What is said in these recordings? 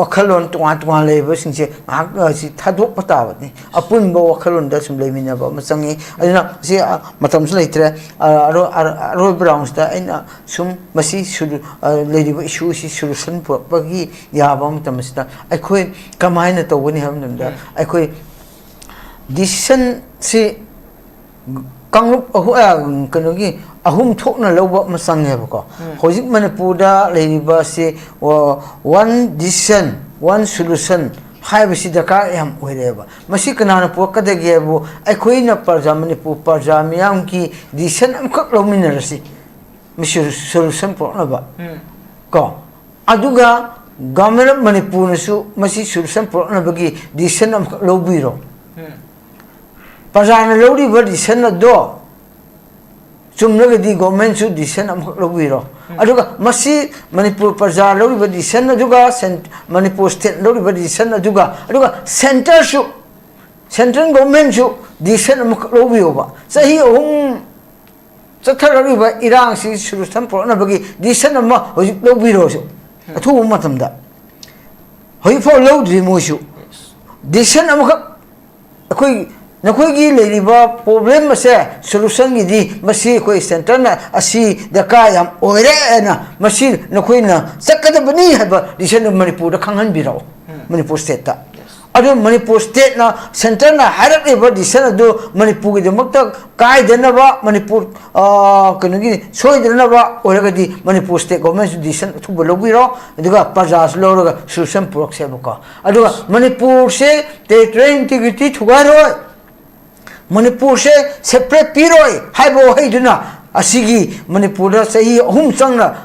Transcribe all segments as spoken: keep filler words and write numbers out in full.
ꯋꯥꯈꯜꯂꯣꯟ ꯇꯣꯉꯥꯟ ꯇꯣꯉꯥꯟ ꯂꯩꯔꯤꯕꯁꯤꯡꯁꯦ ꯉꯥꯏꯍꯥꯛ, ꯑ, ꯁꯤ ꯊꯥꯗꯣꯛꯄ ꯇꯥꯕꯅꯤ꯫ ꯑꯄꯨꯟꯕ ꯋꯥꯈꯜꯂꯣꯟꯗ ꯁꯨꯝ ꯂꯩꯃꯤꯟꯅꯕ ꯑꯃ ꯆꯪꯉꯤ꯫ ꯑꯗꯨꯅ ꯁꯤ, ꯑ, ꯃꯇꯝꯁꯨ ꯂꯩꯇ꯭ꯔꯦ꯫ ꯑ, ꯑꯔꯣ-, ꯑꯔ-, ꯑꯔꯣꯏꯕ ꯔꯥꯎꯟꯁꯤꯗ ꯑꯩꯅ ꯁꯨꯝ ꯃꯁꯤ ꯁꯨꯔꯨ-, ꯑ, ꯂꯩꯔꯤꯕ ꯏꯁꯨ ꯑꯁꯤ ꯁꯣꯂꯨꯁꯟ ꯄꯨꯔꯛꯄꯒꯤ ꯌꯥꯕ ꯃꯇꯝ ꯑꯁꯤꯗ ꯑꯩꯈꯣꯏ ꯀꯃꯥꯏꯅ ꯇꯧꯒꯅꯤ ꯍꯥꯏꯕ ꯃꯇꯝꯗ, ꯎꯝ꯫ ꯑꯩꯈꯣꯏ ꯗꯤꯁꯤꯁꯟꯁꯤ ꯀꯥꯡꯂꯨꯞ ꯑꯍꯨ-, ꯑ, ꯀꯩꯅꯣꯒꯤ ꯑꯍꯨꯝ ꯊꯣꯛꯅ ꯂꯧꯕ ꯑꯃ ꯆꯪꯉꯦꯕꯀꯣ꯫ ꯎꯝ꯫ ꯍꯧꯖꯤꯛ ꯃꯅꯤꯄꯨꯔꯗ ꯂꯩꯔꯤꯕ ꯑꯁꯤ, ꯑꯣ, ꯋꯥꯟ ꯗꯤꯁꯤꯁꯟ, ꯋꯥꯟ ꯁꯣꯂꯨꯁꯟ ꯍꯥꯏꯕꯁꯤ ꯗꯔꯀꯥꯔ ꯌꯥꯝ ꯑꯣꯏꯔꯦꯕ꯫ ꯃꯁꯤ ꯀꯅꯥꯅ ꯄꯨꯔꯛꯀꯗꯒꯦꯕꯨ, ꯑꯩꯈꯣꯏꯅ ꯄ꯭ꯔꯖꯥ, ꯃꯅꯤꯄꯨꯔ ꯄ꯭ꯔꯖꯥ ꯃꯤꯌꯥꯝꯒꯤ ꯗꯤꯁꯤꯁꯟ ꯑꯃꯈꯛ ꯂꯧꯃꯤꯟꯅꯔꯁꯤ꯫ ꯃꯁꯤ ꯁꯣꯂꯨꯁꯟ ꯄꯨꯔꯛꯅꯕ꯫ ꯎꯝ꯫ ꯀꯣ? ꯑꯗꯨꯒ Government of ꯃꯅꯤꯄꯨꯔꯅꯁꯨ ꯃꯁꯤ ꯁꯣꯂꯨꯁꯟ ꯄꯨꯔꯛꯅꯕꯒꯤ ꯗꯤꯁꯤꯁꯟ ꯑꯃꯈꯛ ꯂꯧꯕꯤꯔꯣ꯫ ꯎꯝ꯫ ꯄ꯭ꯔꯖꯥꯅ ꯂꯧꯔꯤꯕ ꯗꯤꯁꯤꯁꯟ ꯑꯗꯣ ꯆꯨꯝꯂꯒꯗꯤ government ꯁꯨ ꯗꯤꯁꯤꯁꯟ ꯑꯃꯈꯛ ꯂꯧꯕꯤꯔꯣ꯫ ꯎꯝ꯫ ꯑꯗꯨꯒ ꯃꯁꯤ ꯃꯅꯤꯄꯨꯔ ꯄ꯭ꯔꯖꯥ ꯂꯧꯔꯤꯕ ꯗꯤꯁꯤꯁꯟ ꯑꯗꯨꯒ ꯁꯦꯟ-, ꯃꯅꯤꯄꯨꯔ state ꯂꯧꯔꯤꯕ ꯗꯤꯁꯤꯁꯟ ꯑꯗꯨꯒ, ꯑꯗꯨꯒ centre ꯁꯨ, central government ꯁꯨ ꯗꯤꯁꯤꯁꯟ ꯑꯃꯈꯛ ꯂꯧꯕꯤꯌꯣꯕ꯫ ꯆꯍꯤ ꯑꯍꯨꯝ ꯆꯠꯊꯔꯛꯂꯤꯕ ꯏꯔꯥꯡꯁꯤ ꯁꯣꯂꯨꯁꯟ ꯄꯨꯔꯛꯅꯕꯒꯤ ꯗꯤꯁꯤꯁꯟ ꯑꯃ ꯍꯧꯖꯤꯛ ꯂꯧꯕꯤꯔꯣꯁꯨ꯫ ꯎꯝ꯫ ꯑꯊꯨꯕ ꯃꯇꯝꯗ꯫ ꯍꯧꯖꯤꯛꯐꯥꯎ ꯂꯧꯗ꯭ꯔꯤ ꯃꯣꯏꯁꯨ꯫ ꯗꯤꯁꯤꯁꯟ ꯑꯃꯈꯛ ꯑꯩꯈꯣꯏ, ꯅꯈꯣꯏꯒꯤ ꯂꯩꯔꯤꯕ ꯄ꯭ꯔꯣꯕ꯭ꯂꯦꯝ ꯑꯁꯦ ꯁꯣꯂꯨꯁꯟꯒꯤꯗꯤ ꯃꯁꯤ ꯑꯩꯈꯣꯏ centre ꯅ ꯑꯁꯤ ꯗꯔꯀꯥꯔ ꯌꯥꯝ ꯑꯣꯏꯔꯦ ꯍꯥꯏꯅ ꯃꯁꯤ ꯅꯈꯣꯏꯅ ꯆꯠꯀꯗꯕꯅꯤ ꯍꯥꯏꯕ ꯗꯤꯁꯤꯁꯟꯗꯨ ꯃꯅꯤꯄꯨꯔꯗ ꯈꯪꯍꯟꯕꯤꯔꯛꯑꯣ꯫ ꯎꯝ꯫ ꯃꯅꯤꯄꯨꯔ state ꯇ꯫ Yes꯫ ꯑꯗꯨ ꯃꯅꯤꯄꯨꯔ state ꯅ centre ꯅ ꯍꯥꯏꯔꯛꯂꯤꯕ ꯗꯤꯁꯤꯁꯟ ꯑꯗꯨ ꯃꯅꯤꯄꯨꯔꯒꯤꯗꯃꯛꯇ ꯀꯥꯏꯗꯅꯕ, ꯃꯅꯤꯄꯨꯔ, ꯑ, ꯀꯩꯅꯣꯒꯤ ꯁꯣꯏꯗꯅꯕ ꯑꯣꯏꯔꯒꯗꯤ ꯃꯅꯤꯄꯨꯔ state government ꯁꯨ ꯗꯤꯁꯤꯁꯟ ꯑꯊꯨꯕ ꯂꯧꯕꯤꯔꯣ, ꯑꯗꯨꯒ ꯄ꯭ꯔꯖꯥꯁꯨ ꯂꯧꯔꯒ ꯁꯣꯂꯨꯁꯟ ꯄꯨꯔꯛꯁꯦꯕꯀꯣ꯫ ꯑꯗꯨꯒ ꯃꯅꯤꯄꯨꯔꯁꯦ territorial integrity ꯊꯨꯒꯥꯏꯔꯣꯏ, ꯃꯅꯤꯄꯨꯔꯁꯦ separate ꯄꯤꯔꯣꯏ ꯍꯥꯏꯕ ꯋꯥꯍꯩꯗꯨꯅ ꯑꯁꯤꯒꯤ ꯃꯅꯤꯄꯨꯔꯗ ꯆꯍꯤ ꯑꯍꯨꯝ ꯆꯪꯅ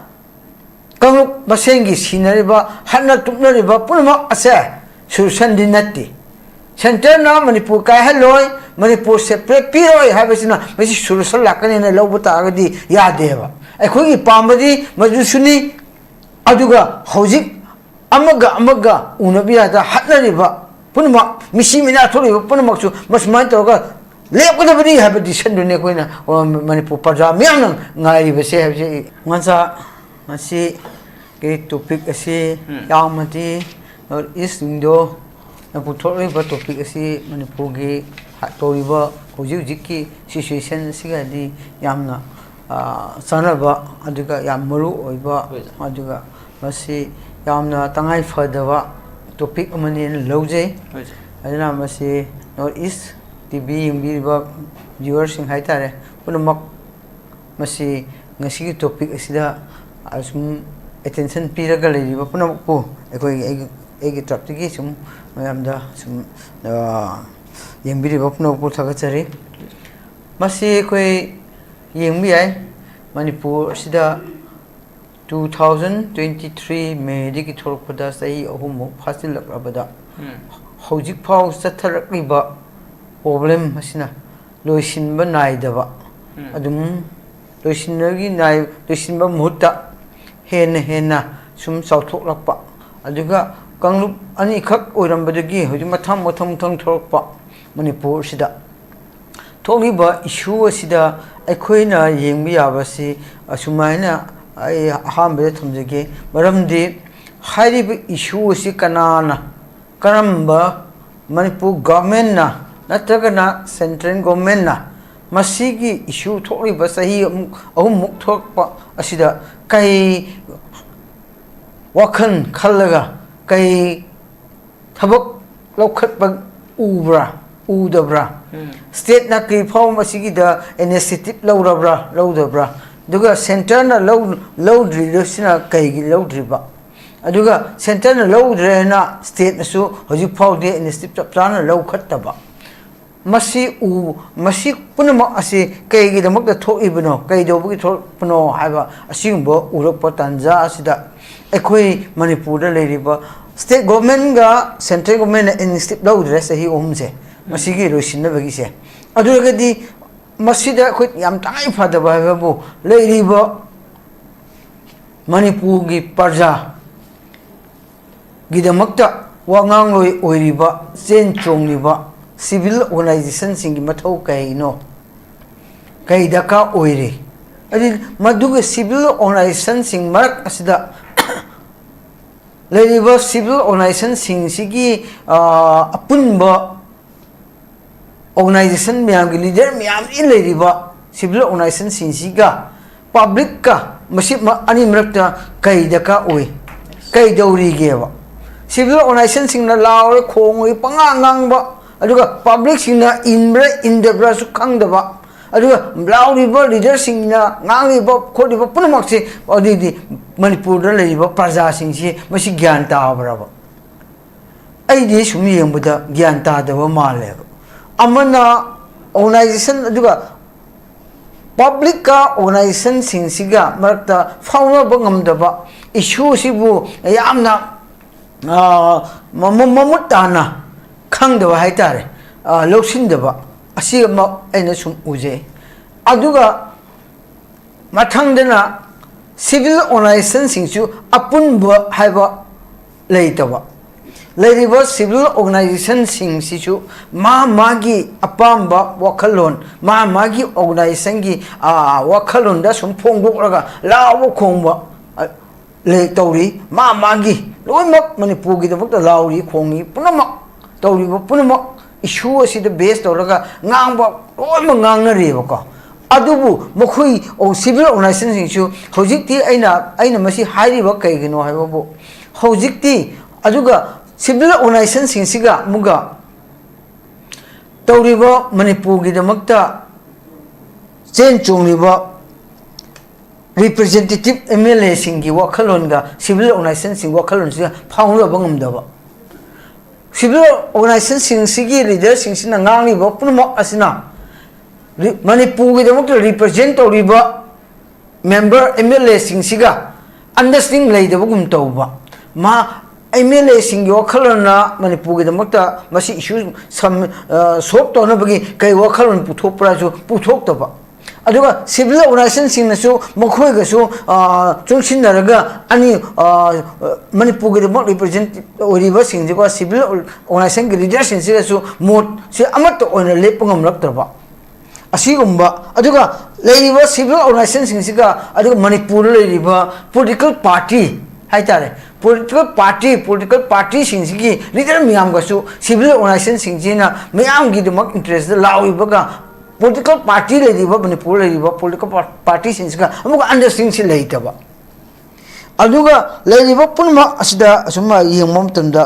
ꯀꯥꯡꯂꯨꯞ ꯃꯁꯦꯟꯒꯤ ꯁꯤꯅꯔꯤꯕ, ꯍꯠꯅ ꯇꯨꯞꯅꯔꯤꯕ ꯄꯨꯝꯅꯃꯛ ꯑꯁꯦ ꯁꯣꯂꯨꯁꯟꯗꯤ ꯅꯠꯇꯦ꯫ Centre ꯅ ꯃꯅꯤꯄꯨꯔ ꯀꯥꯏꯍꯜꯂꯣꯏ, ꯃꯅꯤꯄꯨꯔ separate ꯄꯤꯔꯣꯏ ꯍꯥꯏꯕꯁꯤꯅ ꯃꯁꯤ ꯁꯣꯂꯨꯁꯟ ꯂꯥꯛꯀꯅꯤꯅ ꯂꯧꯕ ꯇꯥꯔꯒꯗꯤ ꯌꯥꯗꯦꯕ꯫ ꯑꯩꯈꯣꯏꯒꯤ ꯄꯥꯝꯕꯗꯤ ꯃꯗꯨꯁꯨꯅꯤ꯫ ꯑꯗꯨꯒ ꯍꯧꯖꯤꯛ ꯑꯃꯒ ꯑꯃꯒ ꯎꯅꯕ ꯌꯥꯗ ꯍꯠꯅꯔꯤꯕ ꯄꯨꯝꯅꯃꯛ, ꯃꯤꯁꯤ ꯃꯤꯅꯥ ꯊꯣꯛꯂꯤꯕ ꯄꯨꯝꯅꯃꯛꯁꯨ ꯃꯁꯨꯃꯥꯏꯅ ꯇꯧꯔꯒ ꯂꯦꯞꯀꯗꯕꯅꯤ ꯍꯥꯏꯕ decision ꯗꯨꯅꯤ ꯑꯩꯈꯣꯏꯅ, ꯑ, ꯃꯅꯤꯄꯨꯔ ꯄ꯭ꯔꯖꯥ ꯃꯤꯌꯥꯝꯅ ꯉꯥꯏꯔꯤꯕꯁꯦ ꯍꯥꯏꯕꯁꯤ ꯑꯩ ꯉꯟꯆꯥ ꯉꯁꯤꯒꯤ topic ꯑꯁꯤ ꯎꯝ꯫ ꯌꯥꯝꯅꯗꯤ North East Window ꯅ ꯄꯨꯊꯣꯛꯂꯤꯕ topic ꯑꯁꯤ ꯃꯅꯤꯄꯨꯔꯒꯤ ꯍ-, ꯇꯧꯔꯤꯕ ꯍꯧꯖꯤꯛ ꯍꯧꯖꯤꯛꯀꯤ situation ꯑꯁꯤꯒꯗꯤ ꯌꯥꯝꯅ, ꯑ, ꯆꯥꯟꯅꯕ, ꯑꯗꯨꯒ ꯌꯥꯝ ꯃꯔꯨ ꯑꯣꯏꯕ, ꯍꯣꯏ, ꯁꯥꯔ꯫ ꯑꯗꯨꯒ ꯃꯁꯤ ꯌꯥꯝꯅ ꯇꯉꯥꯏ ꯐꯗꯕ topic ꯑꯃꯅꯦꯅ ꯂꯧꯖꯩ꯫ ꯍꯣꯏ, ꯁꯥꯔ꯫ ꯑꯗꯨꯅ ꯃꯁꯤ North East T V ꯌꯦꯡꯕꯤꯔꯤꯕ viewerꯁꯤꯡ ꯍꯥꯏꯇꯥꯔꯦ, ꯄꯨꯝꯅꯃꯛ ꯃꯁꯤ ꯉꯁꯤꯒꯤ topic ꯑꯁꯤꯗ ꯑꯁꯨꯝ attention ꯄꯤꯔꯒ ꯂꯩꯔꯤꯕ ꯄꯨꯝꯅꯃꯛꯄꯨ ꯑꯩꯈꯣꯏꯒꯤ, ꯑꯩꯒꯤ, ꯑꯩꯒꯤ ꯇꯔꯞꯇꯒꯤ ꯁꯨꯝ ꯃꯌꯥꯝꯗ ꯁꯨꯝ, ꯑ, ꯌꯦꯡꯕꯤꯔꯤꯕ ꯄꯨꯝꯅꯃꯛꯄꯨ ꯊꯥꯒꯠꯆꯔꯤ꯫ ꯃꯁꯤ ꯑꯩꯈꯣꯏ ꯌꯦꯡꯕ ꯌꯥꯏ, ꯃꯅꯤꯄꯨꯔ ꯑꯁꯤꯗ two thousand twenty three Mayꯗꯒꯤ ꯊꯣꯛꯂꯛꯄꯗ ꯆꯍꯤ ꯑꯍꯨꯝꯃꯨꯛ ꯐꯥꯖꯤꯜꯂꯛꯂꯕꯗ ꯎꯝ꯫ ꯍꯧꯖꯤꯛꯐꯥꯎ ꯆꯠꯊꯔꯛꯂꯤꯕ problem ꯑꯁꯤꯅ ꯂꯣꯏꯁꯤꯟꯕ ꯅꯥꯏꯗꯕ, ꯎꯝ꯫ ꯑꯗꯨꯝ ꯂꯣꯏꯁꯤꯟꯕꯒꯤ ꯅꯥꯏ-, ꯂꯣꯏꯁꯤꯟꯕ ꯃꯍꯨꯠꯇ ꯍꯦꯟꯅ ꯍꯦꯟꯅ ꯁꯨꯝ ꯆꯥꯎꯊꯣꯛꯂꯛꯄ, ꯑꯗꯨꯒ ꯀꯥꯡꯂꯨꯞ ꯑꯅꯤꯈꯛ ꯑꯣꯏꯔꯝꯕꯗꯒꯤ ꯍꯧꯖꯤꯛ ꯃꯊꯪ ꯃꯊꯪ ꯃꯊꯪ ꯊꯣꯛꯂꯛꯄ ꯃꯅꯤꯄꯨꯔꯁꯤꯗ ꯊꯣꯛꯂꯤꯕ issue ꯑꯁꯤꯗ ꯑꯩꯈꯣꯏꯅ ꯌꯦꯡꯕ ꯌꯥꯕꯁꯤ ꯑꯁꯨꯃꯥꯏꯅ ꯑꯩ ꯑꯍꯥꯟꯕꯗ ꯊꯝꯖꯒꯦ꯫ ꯃꯔꯝꯗꯤ ꯍꯥꯏꯔꯤꯕ issue ꯑꯁꯤ ꯀꯅꯥꯅ, ꯀꯔꯝꯕ, ꯃꯅꯤꯄꯨꯔ governmentꯅ ꯅꯠꯇ꯭ꯔꯒꯅ central governmentꯅ ꯃꯁꯤꯒꯤ issue ꯊꯣꯛꯂꯤꯕ ꯆꯍꯤ ꯑꯃꯨꯛ, ꯑꯍꯨꯝꯃꯨꯛ ꯊꯣꯛꯂꯛꯄ ꯑꯁꯤꯗ ꯀꯩ ꯋꯥꯈꯜ ꯈꯜꯂꯒ, ꯀꯩ ꯊꯕꯛ ꯂꯧꯈꯠꯄ ꯎꯕ꯭ꯔꯥ, ꯎꯗꯕ꯭ꯔꯥ? ꯎꯝ꯫ Stateꯅ ꯀꯔꯤ ꯐꯥꯎ ꯃꯁꯤꯒꯤꯗ initiative ꯂꯧꯔꯕ꯭ꯔꯥ, ꯂꯧꯗꯕ꯭ꯔꯥ? ꯑꯗꯨꯒ centreꯅ ꯂꯧ-, ꯂꯧꯗ꯭ꯔꯤꯕꯁꯤꯅ ꯀꯩꯒꯤ ꯂꯧꯗ꯭ꯔꯤꯕ? ꯑꯗꯨꯒ centreꯅ ꯂꯧꯗ꯭ꯔꯦꯅ stateꯅꯁꯨ ꯍꯧꯖꯤꯛ ꯐꯥꯎꯗꯤ initiative ꯆꯞ ꯆꯥꯅ ꯂꯧꯈꯠꯇꯕ꯫ ꯃꯁꯤ ꯎ-, ꯃꯁꯤ ꯄꯨꯝꯅꯃꯛ ꯑꯁꯤ ꯀꯩꯒꯤꯗꯃꯛꯇ ꯊꯣꯛꯏꯕꯅꯣ, ꯀꯩꯗꯧꯕꯒꯤ ꯊꯣꯛꯂꯛꯄꯅꯣ ꯍꯥꯏꯕ ꯑꯁꯤꯒꯨꯝꯕ ꯎꯔꯛꯄ ꯇꯥꯟꯖꯥ ꯑꯁꯤꯗ ꯑꯩꯈꯣꯏ ꯃꯅꯤꯄꯨꯔꯗ ꯂꯩꯔꯤꯕ state governmentꯒ central governmentꯅ initiative ꯂꯧꯗ꯭ꯔꯦ ꯆꯍꯤ ꯑꯍꯨꯝꯁꯦ, ꯃꯁꯤꯒꯤ ꯂꯣꯏꯁꯤꯟꯅꯕꯒꯤꯁꯦ꯫ ꯑꯗꯨ ꯑꯣꯏꯔꯒꯗꯤ ꯃꯁꯤꯗ ꯑꯩꯈꯣꯏ ꯌꯥꯝ ꯇꯉꯥꯏ ꯐꯗꯕ ꯍꯥꯏꯕꯕꯨ ꯂꯩꯔꯤꯕ ꯃꯅꯤꯄꯨꯔꯒꯤ ꯄ꯭ꯔꯖꯥ ꯒꯤꯗꯃꯛꯇ ꯋꯥꯉꯥꯡꯂꯣꯏ ꯑꯣꯏꯔꯤꯕ, ꯆꯦꯟ ꯆꯣꯡꯂꯤꯕ civil organizationꯁꯤꯡꯒꯤ ꯃꯊꯧ ꯀꯩꯅꯣ? ꯀꯩ ꯗꯔꯀꯥꯔ ꯑꯣꯏꯔꯤ? ꯑꯗꯨ ꯃꯗꯨꯒꯤ civil organizationꯁꯤꯡ ꯃꯔꯛ ꯑꯁꯤꯗ ꯂꯩꯔꯤꯕ civil organizationꯁꯤꯡꯁꯤꯒꯤ, ꯑ, ꯑꯄꯨꯟꯕ organization ꯃꯌꯥꯝꯒꯤ leader ꯃꯌꯥꯝ ꯂꯩꯔꯤꯕ civil organizationꯁꯤꯡꯁꯤꯒ publicꯀ ꯃꯁꯤ ꯃ-, ꯑꯅꯤ ꯃꯔꯛꯇ ꯀꯩ ꯗꯔꯀꯥꯔ ꯑꯣꯏ? ꯀꯩꯗꯧꯔꯤꯒꯦꯕ? Civil organizationꯁꯤꯡꯅ ꯂꯥꯎꯔꯦ, ꯈꯣꯡꯉꯦ, ꯄꯉꯥꯡ ꯉꯥꯡꯕ, ꯑꯗꯨꯒ publicꯁꯤꯡꯅ ꯏꯟꯕ꯭ꯔꯥ ꯏꯟꯗꯕ꯭ꯔꯥꯁꯨ ꯈꯪꯗꯕ, ꯑꯗꯨꯒ ꯂꯥꯎꯔꯤꯕ leaderꯁꯤꯡꯅ ꯉꯥꯡꯂꯤꯕ ꯈꯣꯠꯂꯤꯕ ꯄꯨꯝꯅꯃꯛꯁꯦ, ꯑꯗꯨꯗꯤ ꯃꯅꯤꯄꯨꯔꯗ ꯂꯩꯔꯤꯕ ꯄ꯭ꯔꯖꯥꯁꯤꯡꯁꯤ ꯃꯁꯤ ꯒ꯭ꯌꯥꯟ ꯇꯥꯕ꯭ꯔꯕ? ꯑꯩꯗꯤ ꯁꯨꯝ ꯌꯦꯡꯕꯗ ꯒ꯭ꯌꯥꯟ ꯇꯥꯗꯕ ꯃꯥꯜꯂꯦꯕ꯫ ꯑꯃꯅ organization, ꯑꯗꯨꯒ publicꯀ organizationꯁꯤꯡꯁꯤꯒ ꯃꯔꯛꯇ ꯐꯥꯎꯅꯕ ꯉꯝꯗꯕ issue ꯑꯁꯤꯕꯨ ꯌꯥꯝꯅ, ꯑ, ꯃꯃꯨ-, ꯃꯃꯨꯠ ꯇꯥꯅ ꯈꯪꯗꯕ ꯍꯥꯏꯇꯥꯔꯦ, ꯑ, ꯂꯧꯁꯤꯟꯗꯕ, ꯑꯁꯤ ꯑꯃ ꯑꯩꯅ ꯁꯨꯝ ꯎꯖꯩ꯫ ꯑꯗꯨꯒ ꯃꯊꯪꯗꯅ civil organizationꯁꯤꯡꯁꯨ ꯑꯄꯨꯟꯕ ꯍꯥꯏꯕ ꯂꯩꯇꯕ, ꯂꯩꯔꯤꯕ civil organizationꯁꯤꯡꯁꯤꯁꯨ ꯃꯥ ꯃꯥꯒꯤ ꯑꯄꯥꯝꯕ ꯋꯥꯈꯜꯂꯣꯟ, ꯃꯥ ꯃꯥꯒꯤ organizationꯒꯤ, ꯑ, ꯋꯥꯈꯜꯂꯣꯟꯗ ꯁꯨꯝ ꯐꯣꯡꯗꯣꯛꯂꯒ ꯂꯥꯎꯕ ꯈꯣꯡꯕ, ꯑ, ꯂꯩ, ꯇꯧꯔꯤ꯫ ꯃꯥ ꯃꯥꯒꯤ ꯂꯣꯏꯅꯃꯛ ꯃꯅꯤꯄꯨꯔꯒꯤꯗꯃꯛꯇ ꯂꯥꯎꯔꯤ ꯈꯣꯡꯉꯤ ꯄꯨꯝꯅꯃꯛ, ꯇꯧꯔꯤꯕ ꯄꯨꯝꯅꯃꯛ issue ꯑꯁꯤꯗ base ꯇꯧꯔꯒ ꯉꯥꯡꯕ ꯂꯣꯏꯅꯃꯛ ꯉꯥꯡꯅꯔꯤꯕꯀꯣ꯫ ꯑꯗꯨꯕꯨ ꯃꯈꯣꯏ, ꯑꯣ, civil organizationꯁꯤꯡꯁꯨ ꯍꯧꯖꯤꯛꯇꯤ ꯑꯩꯅ, ꯑꯩꯅ ꯃꯁꯤ ꯍꯥꯏꯔꯤꯕ ꯀꯩꯒꯤꯅꯣ ꯍꯥꯏꯕꯕꯨ, ꯍꯧꯖꯤꯛꯇꯤ ꯑꯗꯨꯒ civil organizationꯁꯤꯡꯁꯤꯒ ꯑꯃꯨꯛꯀ ꯇꯧꯔꯤꯕ ꯃꯅꯤꯄꯨꯔꯒꯤꯗꯃꯛꯇ ꯆꯦꯟ ꯆꯣꯡꯂꯤꯕ representative MLAꯁꯤꯡꯒꯤ ꯋꯥꯈꯜꯂꯣꯟꯒ civil organizationꯁꯤꯡꯒꯤ ꯋꯥꯈꯜꯂꯣꯟꯁꯤꯒ ꯐꯥꯎꯅꯕ ꯉꯝꯗꯕ, civil organizationꯁꯤꯡꯁꯤꯒꯤ leaderꯁꯤꯡꯁꯤꯅ ꯉꯥꯡꯂꯤꯕ ꯄꯨꯝꯅꯃꯛ ꯑꯁꯤꯅ ꯔꯤ-, ꯃꯅꯤꯄꯨꯔꯒꯤꯗꯃꯛꯇ represent ꯇꯧꯔꯤꯕ member MLAꯁꯤꯡꯁꯤꯒ understanding ꯂꯩꯇꯕꯒꯨꯝ ꯇꯧꯕ꯫ ꯃꯥ MLAꯁꯤꯡꯒꯤ ꯋꯥꯈꯜꯂꯣꯟꯅ ꯃꯅꯤꯄꯨꯔꯒꯤꯗꯃꯛꯇ ꯃꯁꯤ issue ꯁꯝ-, ꯑ, solve ꯇꯧꯅꯕꯒꯤ ꯀꯩ ꯋꯥꯈꯜꯂꯣꯟ ꯄꯨꯊꯣꯛꯄ꯭ꯔꯥꯁꯨ ꯄꯨꯊꯣꯛꯇꯕ꯫ ꯑꯗꯨꯒ civil organizationꯁꯤꯡꯅꯁꯨ ꯃꯈꯣꯏꯒꯁꯨ, ꯑ, ꯆꯨꯡꯁꯤꯟꯅꯔꯒ ꯑꯅꯤ, ꯑ, ꯃꯅꯤꯄꯨꯔꯒꯤꯗꯃꯛ represent ꯑꯣꯏꯔꯤꯕꯁꯤꯡꯁꯤꯒ civil organizationꯒꯤ leaderꯁꯤꯡꯁꯤꯒꯁꯨ ꯃꯣꯠꯁꯤ ꯑꯃꯠꯇ ꯑꯣꯏꯅ ꯂꯦꯞꯄ ꯉꯝꯂꯛꯇ꯭ꯔꯕ꯫ ꯑꯁꯤꯒꯨꯝꯕ, ꯑꯗꯨꯒ ꯂꯩꯔꯤꯕ civil organizationꯁꯤꯡꯁꯤꯒ, ꯑꯗꯨꯒ ꯃꯅꯤꯄꯨꯔꯗ ꯂꯩꯔꯤꯕ political party ꯍꯥꯏꯇꯥꯔꯦ, ꯄꯣꯂꯤꯇꯤꯀꯦꯜ ꯄꯥꯔꯇꯤ ꯄꯣꯂꯤꯇꯤꯀꯦꯜ ꯄꯥꯔꯇꯤꯁꯤꯡꯁꯤꯒꯤ ꯂꯤꯗꯔ ꯃꯌꯥꯝꯒꯁꯨ ꯁꯤꯚꯤꯜ ꯑꯣꯔꯒꯅꯥꯏꯖꯦꯁꯟꯁꯤꯡꯁꯤꯅ ꯃꯤꯌꯥꯝꯒꯤꯗꯃꯛ ꯏꯟꯇꯔꯦꯁꯇ ꯂꯥꯛꯂꯤꯕꯒ ꯄꯣꯂꯤꯇꯤꯀꯦꯜ ꯄꯥꯔꯇꯤ ꯂꯩꯔꯤꯕ ꯃꯅꯤꯄꯨꯔ ꯂꯩꯔꯤꯕ ꯄꯣꯂꯤꯇꯤꯀꯦꯜ ꯄꯥꯔꯇꯤꯁꯤꯡꯁꯤꯒ ꯑꯃꯨꯛꯀ ꯑꯟꯗꯔꯁꯇꯦꯟꯗꯤꯡꯁꯤ ꯂꯩꯇꯕ꯫ ꯑꯗꯨꯒ ꯂꯩꯔꯤꯕ ꯄꯨꯝꯅꯃꯛ ꯑꯁꯤꯗ ꯑꯁꯨꯝ ꯌꯦꯡꯕ ꯃꯇꯝꯗ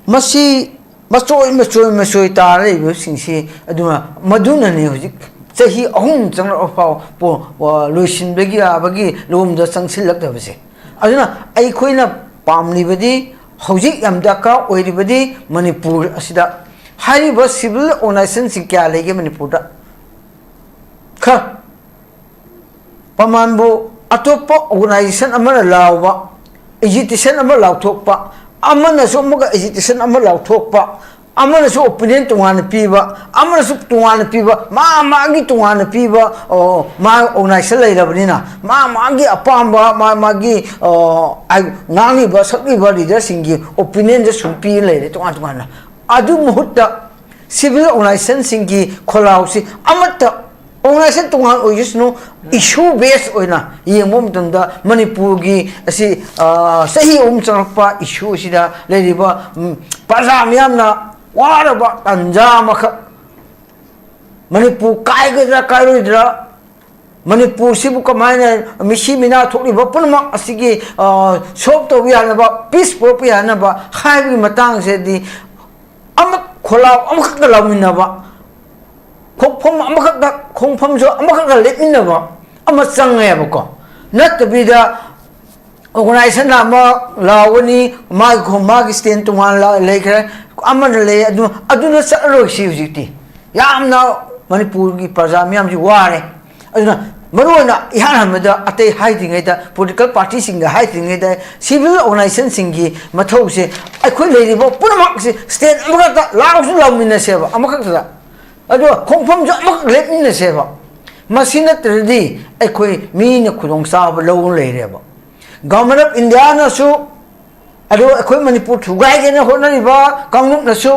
ꯃꯁꯤ ꯃꯆꯣꯏ ꯃꯆꯣꯏ ꯃꯆꯣꯏ ꯇꯥꯔ ꯂꯩꯕꯁꯤꯡꯁꯤ ꯑꯗꯨꯅ ꯃꯗꯨꯅꯅꯤ ꯍꯧꯖꯤꯛ ꯆꯍꯤ ꯑꯍꯨꯝ ꯆꯪꯂꯛꯄ ꯐꯥꯎ ꯂꯣꯏꯁꯤꯟꯕꯒꯤ ꯌꯥꯕꯒꯤ ꯂꯣꯝꯗ ꯆꯪꯁꯤꯜꯂꯛꯇꯕꯁꯦ꯫ ꯑꯗꯨꯅ ꯑꯩꯈꯣꯏꯅ ꯄꯥꯝꯂꯤꯕꯗꯤ ꯍꯧꯖꯤꯛ ꯌꯥꯝ ꯗꯔꯀꯥꯔ ꯑꯣꯏꯔꯤꯕꯗꯤ ꯃꯅꯤꯄꯨꯔ ꯑꯁꯤꯗ ꯍꯥꯏꯔꯤꯕ ꯁꯤꯚꯤꯜ ꯑꯣꯔꯒꯅꯥꯏꯖꯦꯁꯟꯁꯤꯡ ꯀꯌꯥ ꯂꯩꯒꯦ ꯃꯅꯤꯄꯨꯔꯗ? ꯈꯔ ꯄꯃꯥꯟꯕꯨ ꯑꯇꯣꯞꯄ ꯑꯣꯔꯒꯅꯥꯏꯖꯦꯁꯟ ꯑꯃꯅ ꯂꯥꯎꯕ, ꯑꯦꯖꯤꯇꯦꯁꯟ ꯑꯃ ꯂꯥꯎꯊꯣꯛꯄ, ꯑꯃꯅꯁꯨ ꯑꯃꯨꯛꯀ ꯑꯦꯖꯤꯇꯦꯁꯟ ꯑꯃ ꯂꯥꯎꯊꯣꯛꯄ, ꯑꯃꯅꯁꯨ ꯑꯣꯄꯤꯅꯤꯌꯟ ꯇꯣꯉꯥꯟꯅ ꯄꯤꯕ, ꯑꯃꯅꯁꯨ ꯇꯣꯉꯥꯟꯅ ꯄꯤꯕ, ꯃꯥ ꯃꯥꯒꯤ ꯇꯣꯉꯥꯟꯅ ꯄꯤꯕ, ꯑꯣ, ꯃꯥ ꯑꯣꯔꯒꯅꯥꯏꯖꯦꯁꯟ ꯂꯩꯔꯕꯅꯤꯅ ꯃꯥ ꯃꯥꯒꯤ ꯑꯄꯥꯝꯕ, ꯃꯥ ꯃꯥꯒꯤ, ꯑꯣ, ꯍꯥꯏ-, ꯉꯥꯡꯂꯤꯕ ꯁꯛꯂꯤꯕ ꯂꯤꯗꯔꯁꯤꯡꯒꯤ ꯑꯣꯄꯤꯅꯤꯌꯟꯗ ꯁꯨꯝ ꯄꯤ ꯂꯩꯔꯦ ꯇꯣꯉꯥꯟ ꯇꯣꯉꯥꯟꯅ꯫ ꯑꯗꯨ ꯃꯍꯨꯠꯇ ꯁꯤꯚꯤꯜ ꯑꯣꯔꯒꯅꯥꯏꯖꯦꯁꯟꯁꯤꯡꯒꯤ ꯈꯣꯜꯂꯥꯎꯁꯤ ꯑꯃꯠꯇ ꯑꯣꯔꯒꯅꯥꯏꯖꯦꯁꯟ ꯇꯣꯉꯥꯟ ꯑꯣꯏꯖꯁꯅꯨ, ꯏꯁꯨ ꯕꯦꯁ ꯑꯣꯏꯅ ꯌꯦꯡꯕ ꯃꯇꯝꯗ ꯃꯅꯤꯄꯨꯔꯒꯤ ꯑꯁꯤ, ꯑ, ꯆꯍꯤ ꯑꯍꯨꯝ ꯆꯪꯂꯛꯄ ꯏꯁꯨ ꯑꯁꯤꯗ ꯂꯩꯔꯤꯕ, ꯎꯝ, ꯄ꯭ꯔꯖꯥ ꯃꯤꯌꯥꯝꯅ ꯋꯥꯔꯕ ꯇꯥꯟꯖꯥ ꯑꯃꯈꯛ ꯃꯅꯤꯄꯨꯔ ꯀꯥꯏꯒꯗ꯭ꯔꯥ ꯀꯥꯏꯔꯣꯏꯗ꯭ꯔꯥ, ꯃꯅꯤꯄꯨꯔꯁꯤꯕꯨ ꯀꯃꯥꯏꯅ ꯃꯤꯁꯤ ꯃꯤꯅꯥ ꯊꯣꯛꯂꯤꯕ ꯄꯨꯝꯅꯃꯛ ꯑꯁꯤꯒꯤ, ꯑ, ꯁꯣꯜꯕ ꯇꯧꯕ ꯌꯥꯅꯕ, ꯄꯤꯁ ꯄꯨꯔꯛꯄ ꯌꯥꯅꯕ ꯍꯥꯏꯕꯒꯤ ꯃꯇꯥꯡꯁꯤꯗꯤ ꯑꯃ ꯈꯣꯜꯂꯥꯎ ꯑꯃꯈꯛꯇ ꯂꯥꯎꯃꯤꯟꯅꯕ, ꯈꯣꯡꯐꯝ ꯑꯃꯈꯛꯇ, ꯈꯣꯡꯐꯝꯁꯨ ꯑꯃꯈꯛꯇ ꯂꯦꯞꯃꯤꯟꯅꯕ ꯑꯃ ꯆꯪꯉꯦꯕꯀꯣ꯫ ꯅꯠꯇꯕꯤꯗ ꯑꯣꯔꯒꯅꯥꯏꯖꯦꯁꯟ ꯑꯃ ꯂꯥꯎꯒꯅꯤ, ꯃꯥꯒꯤ ꯈꯣ-, ꯃꯥꯒꯤ ꯁ꯭ꯇꯦꯟ ꯇꯣꯉꯥꯟꯅ ꯂꯩꯈ꯭ꯔꯦ, ꯑꯃꯅ ꯂꯩ, ꯑꯗꯨ, ꯑꯗꯨꯅ ꯆꯠꯂꯔꯣꯏ ꯁꯤ ꯍꯧꯖꯤꯛꯇꯤ꯫ ꯌꯥꯝꯅ ꯃꯅꯤꯄꯨꯔꯒꯤ ꯄ꯭ꯔꯖꯥ ꯃꯤꯌꯥꯝꯁꯤ ꯋꯥꯔꯦ꯫ ꯑꯗꯨꯅ ꯃꯔꯨꯑꯣꯏꯅ ꯏꯍꯥꯟ ꯍꯥꯟꯕꯗ ꯑꯇꯩ ꯍꯥꯏꯗ꯭ꯔꯤꯉꯩꯗ, ꯄꯣꯂꯤꯇꯤꯀꯦꯜ ꯄꯥꯔꯇꯤꯁꯤꯡꯗ ꯍꯥꯏꯗ꯭ꯔꯤꯉꯩꯗ, ꯁꯤꯚꯤꯜ ꯑꯣꯔꯒꯅꯥꯏꯖꯦꯁꯟꯁꯤꯡꯒꯤ ꯃꯊꯧꯁꯦ, ꯑꯩꯈꯣꯏ ꯂꯩꯔꯤꯕ ꯄꯨꯝꯅꯃꯛꯁꯦ ꯁ꯭ꯇꯦꯟ ꯑꯃꯈꯛꯇ ꯂꯥꯎꯁꯨ ꯂꯥꯎꯃꯤꯟꯅꯁꯦꯕ, ꯑꯃꯈꯛꯇꯗ꯫ ꯑꯗꯣ ꯈꯣꯡꯐꯝꯁꯨ ꯑꯃꯈꯛ ꯂꯦꯞꯃꯤꯟꯅꯁꯦꯕ꯫ ꯃꯁꯤ ꯅꯠꯇ꯭ꯔꯗꯤ ꯑꯩꯈꯣꯏ ꯃꯤꯅ ꯈꯨꯗꯣꯡꯆꯥꯕ ꯂꯧꯕ ꯂꯩꯔꯦꯕ꯫ ꯒꯚꯔꯟꯃꯦꯟ ꯑꯣꯐ ꯏꯟꯗꯤꯌꯥꯅꯁꯨ, ꯑꯗꯨꯒ ꯑꯩꯈꯣꯏ ꯃꯅꯤꯄꯨꯔ ꯊꯨꯒꯥꯏꯒꯦꯅ ꯍꯣꯠꯅꯔꯤꯕ ꯀꯥꯡꯂꯨꯞꯅꯁꯨ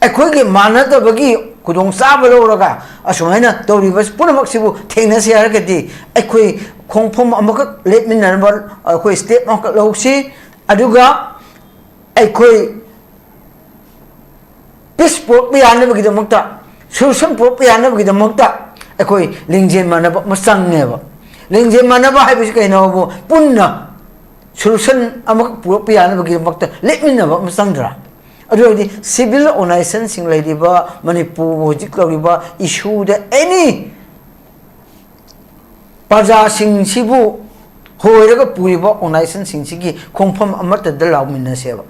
ꯑꯩꯈꯣꯏꯒꯤ ꯃꯥꯟꯅꯗꯕꯒꯤ ꯈꯨꯗꯣꯡꯆꯥꯕ ꯂꯧꯔꯒ ꯑꯁꯨꯃꯥꯏꯅ ꯇꯧꯔꯤꯕ ꯄꯨꯝꯅꯃꯛꯁꯤꯕꯨ ꯊꯦꯡꯅꯁꯤ ꯍꯥꯏꯔꯒꯗꯤ, ꯑꯩꯈꯣꯏ ꯈꯣꯡꯐꯝ ꯑꯃꯈꯛ ꯂꯦꯞꯃꯤꯟꯅꯅꯕ ꯑꯩꯈꯣꯏ step ꯑꯃꯈꯛ ꯂꯧꯁꯤ꯫ ꯑꯗꯨꯒ ꯑꯩꯈꯣꯏ peace ꯄꯨꯔꯛꯄ ꯌꯥꯅꯕꯒꯤꯗꯃꯛꯇ, solution ꯄꯨꯔꯛꯄ ꯌꯥꯅꯕꯒꯤꯗꯃꯛꯇ ꯑꯩꯈꯣꯏ ꯂꯤꯡꯖꯦꯜ ꯃꯥꯟꯅꯕ ꯑꯃ ꯆꯪꯉꯦꯕ꯫ ꯂꯤꯡꯖꯦꯜ ꯃꯥꯟꯅꯕ ꯍꯥꯏꯕꯁꯤ ꯀꯩꯅꯣꯕꯨ, ꯄꯨꯟꯅ solution ꯑꯃꯈꯛ ꯄꯨꯔꯛꯄ ꯌꯥꯅꯕꯒꯤꯗꯃꯛꯇ ꯂꯦꯞꯃꯤꯟꯅꯕ ꯑꯃ ꯆꯪꯗ꯭ꯔꯥ? ꯑꯗꯨ ꯑꯣꯏꯔꯗꯤ civil organizationꯁꯤꯡ ꯂꯩꯔꯤꯕ ꯃꯅꯤꯄꯨꯔꯕꯨ ꯍꯧꯖꯤꯛ ꯇꯧꯔꯤꯕ issueꯗ any ꯄ꯭ꯔꯖꯥꯁꯤꯡꯁꯤꯕꯨ ꯍꯣꯏꯔꯒ ꯄꯨꯔꯤꯕ organizationꯁꯤꯡꯁꯤꯒꯤ ꯈꯣꯡꯐꯝ ꯑꯃꯠꯇꯗ ꯂꯥꯎꯃꯤꯟꯅꯁꯦꯕ꯫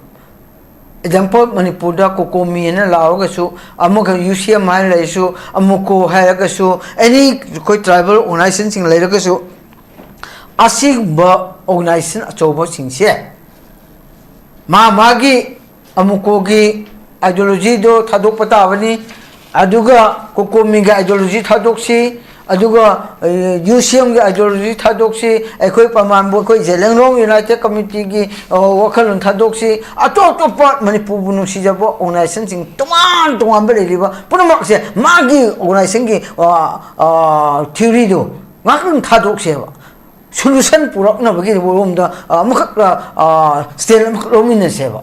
Example, ꯃꯅꯤꯄꯨꯔꯗ COCOMI ꯍꯥꯏꯅ ꯂꯥꯎꯔꯒꯁꯨ, ꯑꯃꯒ UCM ꯍꯥꯏꯅ ꯂꯩꯔꯁꯨ, AMUCO ꯍꯥꯏꯔꯒꯁꯨ, any ꯑꯩꯈꯣꯏ tribal organizationꯁꯤꯡ ꯂꯩꯔꯒꯁꯨ, ꯑꯁꯤꯒꯨꯝꯕ organization ꯑꯆꯧꯕꯁꯤꯡꯁꯦ ꯃꯥ ꯃꯥꯒꯤ AMUCOꯒꯤ ideologyꯗꯣ ꯊꯥꯗꯣꯛꯄ ꯇꯥꯕꯅꯤ, ꯑꯗꯨꯒ COCOMIꯒꯤ ideology ꯊꯥꯗꯣꯛꯁꯤ, ꯑꯗꯨꯒ UCMꯒꯤ ideology ꯊꯥꯗꯣꯛꯁꯤ, ꯑꯩꯈꯣꯏ ꯄ꯭ꯔꯃꯥꯟꯕꯨ ꯑꯩꯈꯣꯏ ꯖꯦꯂꯦꯡꯔꯣꯡ United Committeeꯒꯤ ꯋꯥꯈꯜꯂꯣꯟ ꯊꯥꯗꯣꯛꯁꯤ, ꯑꯇꯣꯞ ꯑꯇꯣꯞꯄ ꯃꯅꯤꯄꯨꯔꯕꯨ ꯅꯨꯡꯁꯤꯖꯕ organizationꯁꯤꯡ ꯇꯣꯉꯥꯟ ꯇꯣꯉꯥꯟꯕ ꯂꯩꯔꯤꯕ ꯄꯨꯝꯅꯃꯛꯁꯦ ꯃꯥꯒꯤ organizationꯒꯤ theoryꯗꯣ ꯉꯥꯛꯇꯪ ꯊꯥꯗꯣꯛꯁꯦꯕ꯫ Solution ꯄꯨꯔꯛꯅꯕꯒꯤ ꯔꯣꯝꯗ ꯑꯃꯈꯛ stand ꯑꯃꯈꯛ ꯂꯧꯃꯤꯟꯅꯁꯦꯕ꯫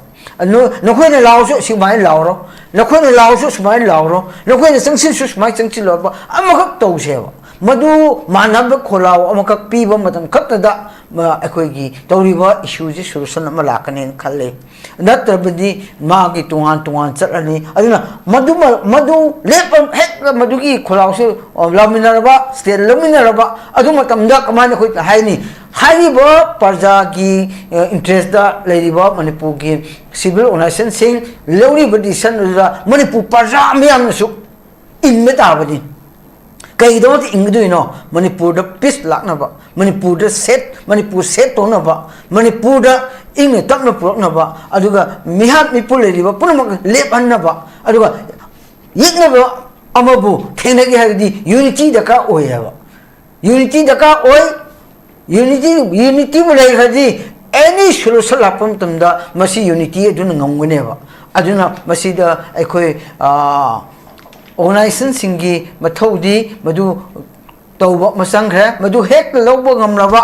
ꯅꯈꯣꯏꯅ ꯂꯥꯎꯁꯨ ꯁꯨꯃꯥꯏꯅ ꯂꯥꯎꯔꯣ, ꯅꯈꯣꯏꯅ ꯂꯥꯎꯁꯨ ꯁꯨꯃꯥꯏꯅ ꯂꯥꯎꯔꯣ, ꯅꯈꯣꯏꯅ ꯆꯪꯁꯤꯟꯁꯨ ꯁꯨꯃꯥꯏꯅ ꯆꯪꯁꯤꯜꯂꯣ, ꯑꯃꯈꯛ ꯇꯧꯁꯦꯕ꯫ ꯃꯗꯨ ꯃꯥꯟꯅꯕ ꯈꯣꯜꯂꯥꯎ ꯑꯃꯈꯛ ꯄꯤꯕ ꯃꯇꯝ ꯈꯛꯇꯗ ꯑꯩꯈꯣꯏꯒꯤ ꯇꯧꯔꯤꯕ issueꯁꯤ solution ꯑꯃ ꯂꯥꯛꯀꯅꯦꯅ ꯈꯜꯂꯤ꯫ ꯅꯠꯇ꯭ꯔꯕꯗꯤ ꯃꯥꯒꯤ ꯇꯣꯉꯥꯟ ꯇꯣꯉꯥꯟ ꯆꯠꯂꯅꯤ꯫ ꯑꯗꯨꯅ ꯃꯗꯨꯃ-, ꯃꯗꯨ ꯂꯦꯞꯄ ꯍꯦꯛ ꯃꯗꯨꯒꯤ ꯈꯣꯜꯂꯥꯎꯁꯤ ꯂꯥꯎꯃꯤꯟꯅꯔꯕ, stand ꯂꯧꯃꯤꯟꯅꯔꯕ, ꯑꯗꯨ ꯃꯇꯝꯗ ꯀꯃꯥꯏꯅ ꯑꯩꯈꯣꯏ ꯍꯥꯏꯅꯤ? ꯍꯥꯏꯔꯤꯕ ꯄ꯭ꯔꯖꯥꯒꯤ interestꯇ ꯂꯩꯔꯤꯕ ꯃꯅꯤꯄꯨꯔꯒꯤ civil organizationꯁꯤꯡ ꯂꯧꯔꯤꯕ decision ꯑꯗꯨꯗ ꯃꯅꯤꯄꯨꯔ ꯄ꯭ꯔꯖꯥ ꯃꯤꯌꯥꯝꯅꯁꯨ ꯏꯟꯕ ꯇꯥꯕꯅꯤ꯫ ꯀꯩꯒꯤꯗꯃꯛꯇ ꯏꯟꯒꯗꯣꯏꯅꯣ? ꯃꯅꯤꯄꯨꯔꯗ peace ꯂꯥꯛꯅꯕ, ꯃꯅꯤꯄꯨꯔꯗ set, ꯃꯅꯤꯄꯨꯔ set ꯇꯧꯅꯕ, ꯃꯅꯤꯄꯨꯔꯗ ꯏꯪꯅ ꯇꯞꯅ ꯄꯨꯔꯛꯅꯕ, ꯑꯗꯨꯒ ꯃꯤꯍꯥꯠ ꯃꯤꯄꯨ ꯂꯩꯔꯤꯕ ꯄꯨꯝꯅꯃꯛ ꯂꯦꯞꯍꯟꯅꯕ, ꯑꯗꯨꯒ ꯌꯦꯛꯅꯕ ꯑꯃꯕꯨ ꯊꯦꯡꯅꯒꯦ ꯍꯥꯏꯔꯗꯤ unity ꯗꯔꯀꯥꯔ ꯑꯣꯏꯌꯦꯕ꯫ Unity ꯗꯔꯀꯥꯔ ꯑꯣꯏ꯫ Unity, unityꯕꯨ ꯂꯩꯈ꯭ꯔꯗꯤ any solution ꯂꯥꯛꯄ ꯃꯇꯝꯗ ꯃꯁꯤ unity ꯑꯗꯨꯅ ꯉꯝꯒꯅꯦꯕ꯫ ꯑꯗꯨꯅ ꯃꯁꯤꯗ ꯑꯩꯈꯣꯏ, ꯑꯥ, ꯑꯣꯔꯒꯅꯥꯏꯖꯦꯁꯟꯁꯤꯡꯒꯤ ꯃꯊꯧꯗꯤ ꯃꯗꯨ ꯇꯧꯕ ꯑꯃ ꯆꯪꯈ꯭ꯔꯦ꯫ ꯃꯗꯨ ꯍꯦꯛꯇ ꯂꯧꯕ ꯉꯝꯂꯕ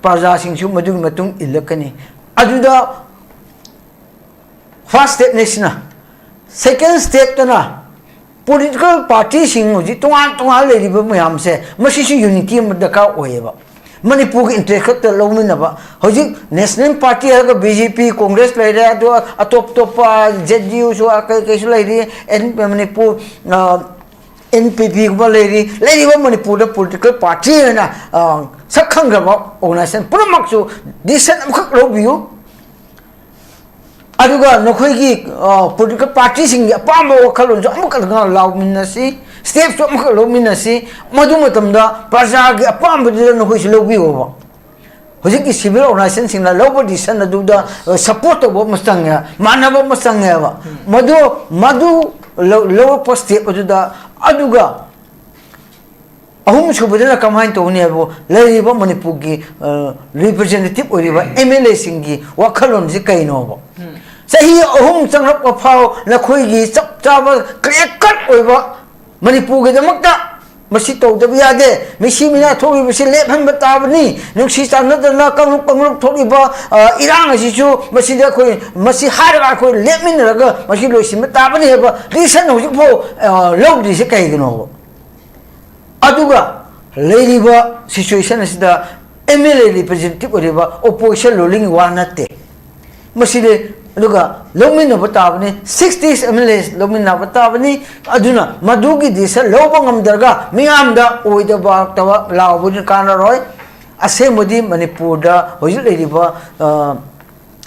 ꯄ꯭ꯔꯖꯥꯁꯤꯡꯁꯨ ꯃꯗꯨꯒꯤ ꯃꯇꯨꯡ ꯏꯜꯂꯛꯀꯅꯤ꯫ ꯑꯗꯨꯗ ꯐꯥꯔꯁ ꯁ꯭ꯇꯦꯞꯅꯦ ꯁꯤꯅ꯫ ꯁꯦꯀꯦꯟ ꯁ꯭ꯇꯦꯞꯇꯅ ꯄꯣꯂꯤꯇꯤꯀꯦꯜ ꯄꯥꯔꯇꯤꯁꯤꯡ ꯍꯧꯖꯤꯛ ꯇꯣꯉꯥꯟ ꯇꯣꯉꯥꯟ ꯂꯩꯔꯤꯕ ꯃꯌꯥꯝꯁꯦ, ꯃꯁꯤꯁꯨ ꯌꯨꯅꯤꯇꯤ ꯑꯃ ꯗꯔꯀꯥꯔ ꯑꯣꯏꯌꯦꯕ꯫ ꯃꯅꯤꯄꯨꯔꯒꯤ ꯏꯟꯇꯔꯦꯁ ꯈꯛꯇ ꯂꯧꯃꯤꯟꯅꯕ꯫ ꯍꯧꯖꯤꯛ ꯅꯦꯁꯅꯦꯜ ꯄꯥꯔꯇꯤ ꯍꯥꯏꯔꯒ ꯕꯤ ꯖꯦ ꯄꯤ, ꯀꯣꯡꯒ꯭ꯔꯦꯁ ꯂꯩꯔꯦ, ꯑꯗꯨꯒ ꯑꯇꯣꯞ ꯑꯇꯣꯞꯄ ꯖꯦ ꯗꯤ ꯌꯨꯁꯨ ꯀꯩ ꯀꯩꯁꯨ ꯂꯩꯔꯤ, ꯑꯦꯟ-, ꯃꯅꯤꯄꯨꯔ, ꯑ, ꯑꯦꯟ ꯄꯤ ꯄꯤꯒꯨꯝꯕ ꯂꯩꯔꯤ꯫ ꯂꯩꯔꯤꯕ ꯃꯅꯤꯄꯨꯔꯗ ꯄꯣꯂꯤꯇꯤꯀꯦꯜ ꯄꯥꯔꯇꯤ ꯑꯣꯏꯅ, ꯑ, ꯁꯛ ꯈꯪꯈ꯭ꯔꯕ ꯑꯣꯔꯒꯅꯥꯏꯖꯦꯁꯟ ꯄꯨꯝꯅꯃꯛꯁꯨ ꯗꯤꯁꯤꯖꯟ ꯑꯃꯈꯛ ꯂꯧꯕꯤꯌꯨ꯫ ꯑꯗꯨꯒ ꯅꯈꯣꯏꯒꯤ, ꯑ, ꯄꯣꯂꯤꯇꯤꯀꯦꯜ ꯄꯥꯔꯇꯤꯁꯤꯡꯒꯤ ꯑꯄꯥꯝꯕ ꯋꯥꯈꯜꯂꯣꯟꯁꯨ ꯑꯃꯈꯛ ꯂꯥꯎꯃꯤꯟꯅꯁꯤ, ꯁ꯭ꯇꯦꯞꯁꯨ ꯑꯃꯈꯛ ꯂꯧꯃꯤꯟꯅꯁꯤ꯫ ꯃꯗꯨ ꯃꯇꯝꯗ ꯄ꯭ꯔꯖꯥꯒꯤ ꯑꯄꯥꯝꯕꯗꯨꯗ ꯅꯈꯣꯏꯁꯨ ꯂꯧꯕꯤꯌꯣꯕ꯫ ꯍꯧꯖꯤꯛꯀꯤ ꯁꯤꯚꯤꯜ ꯑꯣꯔꯒꯅꯥꯏꯖꯦꯁꯟꯁꯤꯡꯅ ꯂꯧꯕ ꯗꯤꯁꯤꯖꯟ ꯑꯗꯨꯗ, ꯑ, ꯁꯄꯣꯔꯠ ꯇꯧꯕ ꯑꯃ ꯆꯪꯉꯦ, ꯃꯥꯟꯅꯕ ꯑꯃ ꯆꯪꯉꯦꯕ꯫ ꯃꯗꯨ, ꯃꯗꯨ ꯂꯧ-, ꯂꯧꯔꯛꯄ ꯁ꯭ꯇꯦꯞ ꯑꯗꯨꯗ, ꯑꯗꯨꯒ ꯑꯍꯨꯝꯁꯨꯕꯗꯅ ꯀꯃꯥꯏꯅ ꯇꯧꯅꯤ ꯍꯥꯏꯕꯨ, ꯂꯩꯔꯤꯕ ꯃꯅꯤꯄꯨꯔꯒꯤ, ꯑ, ꯔꯤꯄ꯭ꯔꯖꯦꯟꯇꯦꯇꯤꯚ ꯑꯣꯏꯔꯤꯕ ꯑꯦꯝ ꯑꯦꯜ ꯑꯦꯁꯤꯡꯒꯤ ꯋꯥꯈꯜꯂꯣꯟꯁꯤ ꯀꯩꯅꯣꯕ? ꯆꯍꯤ ꯑꯍꯨꯝ ꯆꯪꯂꯛꯄ ꯐꯥꯎ ꯅꯈꯣꯏꯒꯤ ꯆꯞ ꯆꯥꯕ ꯀ꯭ꯂꯤꯌꯥꯔ ꯀꯠ ꯑꯣꯏꯕ ꯃꯅꯤꯄꯨꯔꯒꯤꯗꯃꯛꯇ ꯃꯁꯤ ꯇꯧꯗꯕ ꯌꯥꯗꯦ, ꯃꯤꯁꯤ ꯃꯤꯅꯥ ꯊꯣꯛꯂꯤꯕꯁꯤ ꯂꯦꯞꯍꯟꯕ ꯇꯥꯕꯅꯤ, ꯅꯨꯡꯁꯤ ꯆꯥꯟꯅꯗꯅ ꯀꯥꯡꯂꯨꯞ ꯀꯥꯡꯂꯨꯞ ꯊꯣꯛꯂꯤꯕ, ꯑ, ꯏꯔꯥꯡ ꯑꯁꯤꯁꯨ ꯃꯁꯤꯗ ꯑꯩꯈꯣꯏ, ꯃꯁꯤ ꯍꯥꯏꯔꯒ ꯑꯩꯈꯣꯏ ꯂꯦꯞꯃꯤꯟꯅꯔꯒ ꯃꯁꯤ ꯂꯣꯏꯁꯤꯟꯕ ꯇꯥꯕꯅꯤ ꯍꯥꯏꯕ ꯗꯤꯁꯤꯖꯟ ꯍꯧꯖꯤꯛꯐꯥꯎ, ꯑ, ꯂꯧꯗ꯭ꯔꯤꯁꯦ ꯀꯩꯒꯤꯅꯣꯕ? ꯑꯗꯨꯒ ꯂꯩꯔꯤꯕ ꯁꯤꯆꯨꯋꯦꯁꯟ ꯑꯁꯤꯗ ꯑꯦꯝ ꯑꯦꯜ ꯑꯦ ꯔꯤꯄ꯭ꯔꯖꯦꯟꯇꯦꯇꯤꯚ ꯑꯣꯏꯔꯤꯕ ꯑꯣꯄꯣꯖꯤꯁꯟ ꯂꯣꯜꯂꯤꯡꯒꯤ ꯋꯥ ꯅꯠꯇꯦ꯫ ꯃꯁꯤꯗꯤ ꯑꯗꯨꯒ ꯂꯧꯃꯤꯟꯅꯕ ꯇꯥꯕꯅꯤ, ꯁꯤꯛꯁꯇꯤ ꯑꯦꯝ ꯑꯦꯜ ꯑꯦ ꯂꯧꯃꯤꯟꯅꯕ ꯇꯥꯕꯅꯤ꯫ ꯑꯗꯨꯅ ꯃꯗꯨꯒꯤ ꯗꯤꯁꯤꯖꯟ ꯂꯧꯕ ꯉꯝꯗ꯭ꯔꯒ ꯃꯤꯌꯥꯝꯗ ꯑꯣꯏꯗꯕ ꯇꯕ ꯂꯥꯎꯕꯗꯨꯅ ꯀꯥꯟꯅꯔꯣꯏ꯫ ꯑꯁꯦꯡꯕꯗꯤ ꯃꯅꯤꯄꯨꯔꯗ ꯍꯧꯖꯤꯛ ꯂꯩꯔꯤꯕ, ꯑ,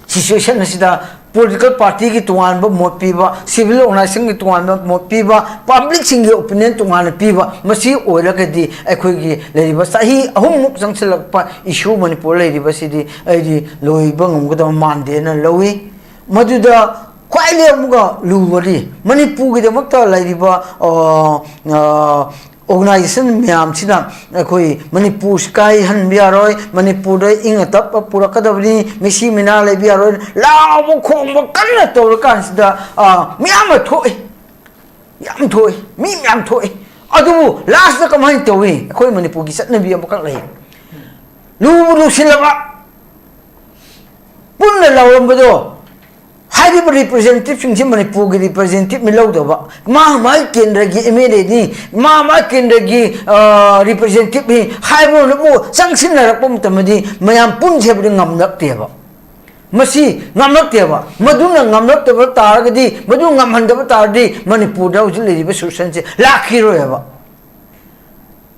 ꯁꯤꯆꯨꯋꯦꯁꯟ ꯑꯁꯤꯗ ꯄꯣꯂꯤꯇꯤꯀꯦꯜ ꯄꯥꯔꯇꯤꯒꯤ ꯇꯣꯉꯥꯟꯕ ꯃꯣꯠ ꯄꯤꯕ, ꯁꯤꯚꯤꯜ ꯑꯣꯔꯒꯅꯥꯏꯖꯦꯁꯟꯒꯤ ꯇꯣꯉꯥꯟꯕ ꯃꯣꯠ ꯄꯤꯕ, ꯄꯕ꯭ꯂꯤꯛꯁꯤꯡꯒꯤ ꯑꯣꯄꯤꯅꯤꯌꯟ ꯇꯣꯉꯥꯟꯅ ꯄꯤꯕ, ꯃꯁꯤ ꯑꯣꯏꯔꯒꯗꯤ ꯑꯩꯈꯣꯏꯒꯤ ꯂꯩꯔꯤꯕ ꯆꯍꯤ ꯑꯍꯨꯝꯃꯨꯛ ꯆꯪꯁꯤꯜꯂꯛꯄ ꯏꯁꯨ ꯃꯅꯤꯄꯨꯔ ꯂꯩꯔꯤꯕꯁꯤꯗꯤ ꯑꯩꯗꯤ ꯂꯣꯏꯕ ꯉꯝꯒꯗꯕ ꯃꯥꯟꯗꯦꯅ ꯂꯧꯏ꯫ ꯃꯗꯨꯗ ꯈ꯭ꯋꯥꯏꯗꯒꯤ ꯑꯃꯨꯛꯀ ꯂꯨꯕꯗꯤ ꯃꯅꯤꯄꯨꯔꯒꯤꯗꯃꯛꯇ ꯂꯩꯔꯤꯕ, ꯑ, ꯑ, ꯑꯣꯔꯒꯅꯥꯏꯖꯦꯁꯟ ꯃꯌꯥꯝꯁꯤꯅ ꯑꯩꯈꯣꯏ ꯃꯅꯤꯄꯨꯔꯁꯤ ꯀꯥꯏꯍꯟꯕ ꯌꯥꯔꯣꯏ, ꯃꯅꯤꯄꯨꯔꯗ ꯏꯪꯅ ꯇꯞꯄ ꯄꯨꯔꯛꯀꯗꯕꯅꯤ, ꯃꯤꯁꯤ ꯃꯤꯅꯥ ꯂꯩꯕ ꯌꯥꯔꯣꯏ, ꯂꯥꯎꯕ ꯈꯣꯡꯕ ꯀꯟꯅ ꯇꯧꯔꯀꯥꯟꯁꯤꯗ, ꯑ, ꯃꯌꯥꯝ ꯑꯃ ꯊꯣꯛꯏ꯫ ꯌꯥꯝ ꯊꯣꯛꯏ, ꯃꯤ ꯃꯌꯥꯝ ꯊꯣꯛꯏ꯫ ꯑꯗꯨꯕꯨ ꯂꯥꯁꯇ ꯀꯃꯥꯏꯅ ꯇꯧꯏ? ꯑꯩꯈꯣꯏ ꯃꯅꯤꯄꯨꯔꯒꯤ ꯆꯠꯅꯕꯤ ꯑꯃꯈꯛ ꯂꯩ꯫ ꯂꯨꯕꯨ ꯂꯨꯁꯤꯜꯂꯕ, ꯄꯨꯟꯅ ꯂꯥꯎꯔꯝꯕꯗꯣ, ꯍꯥꯏꯔꯤꯕ ꯔꯤꯄ꯭ꯔꯖꯦꯟꯇꯦꯇꯤꯚꯁꯤꯡꯁꯤ ꯃꯅꯤꯄꯨꯔꯒꯤ ꯔꯤꯄ꯭ꯔꯖꯦꯟꯇꯦꯇꯤꯚꯅꯤ ꯂꯧꯗꯕ, ꯃꯥ ꯃꯥꯒꯤ ꯀꯦꯟꯗ꯭ꯔꯒꯤ ꯑꯦꯝ ꯑꯦꯜ ꯑꯦꯅꯤ, ꯃꯥ ꯃꯥꯒꯤ ꯀꯦꯟꯗ꯭ꯔꯒꯤ ꯔꯤꯄ꯭ꯔꯖꯦꯟꯇꯦꯇꯤꯚꯅꯤ ꯍꯥꯏꯕ ꯑꯃꯅꯕꯨ ꯆꯪꯁꯤꯟꯅꯔꯛꯄ ꯃꯇꯝꯗꯗꯤ ꯃꯌꯥꯝ ꯄꯨꯟꯁꯦ ꯍꯥꯏꯕꯗꯤ ꯉꯝꯂꯛꯇꯦꯕ꯫ ꯃꯁꯤ ꯉꯝꯂꯛꯇꯦꯕ꯫ ꯃꯗꯨꯅ ꯉꯝꯂꯛꯇꯕ ꯇꯥꯔꯒꯗꯤ, ꯃꯗꯨ ꯉꯝꯍꯟꯗꯕ ꯇꯥꯔꯗꯤ ꯃꯅꯤꯄꯨꯔꯗ ꯍꯧꯖꯤꯛ ꯂꯩꯔꯤꯕ ꯁꯣꯂꯨꯁꯟꯁꯦ ꯂꯥꯛꯈꯤꯔꯣꯏꯕ꯫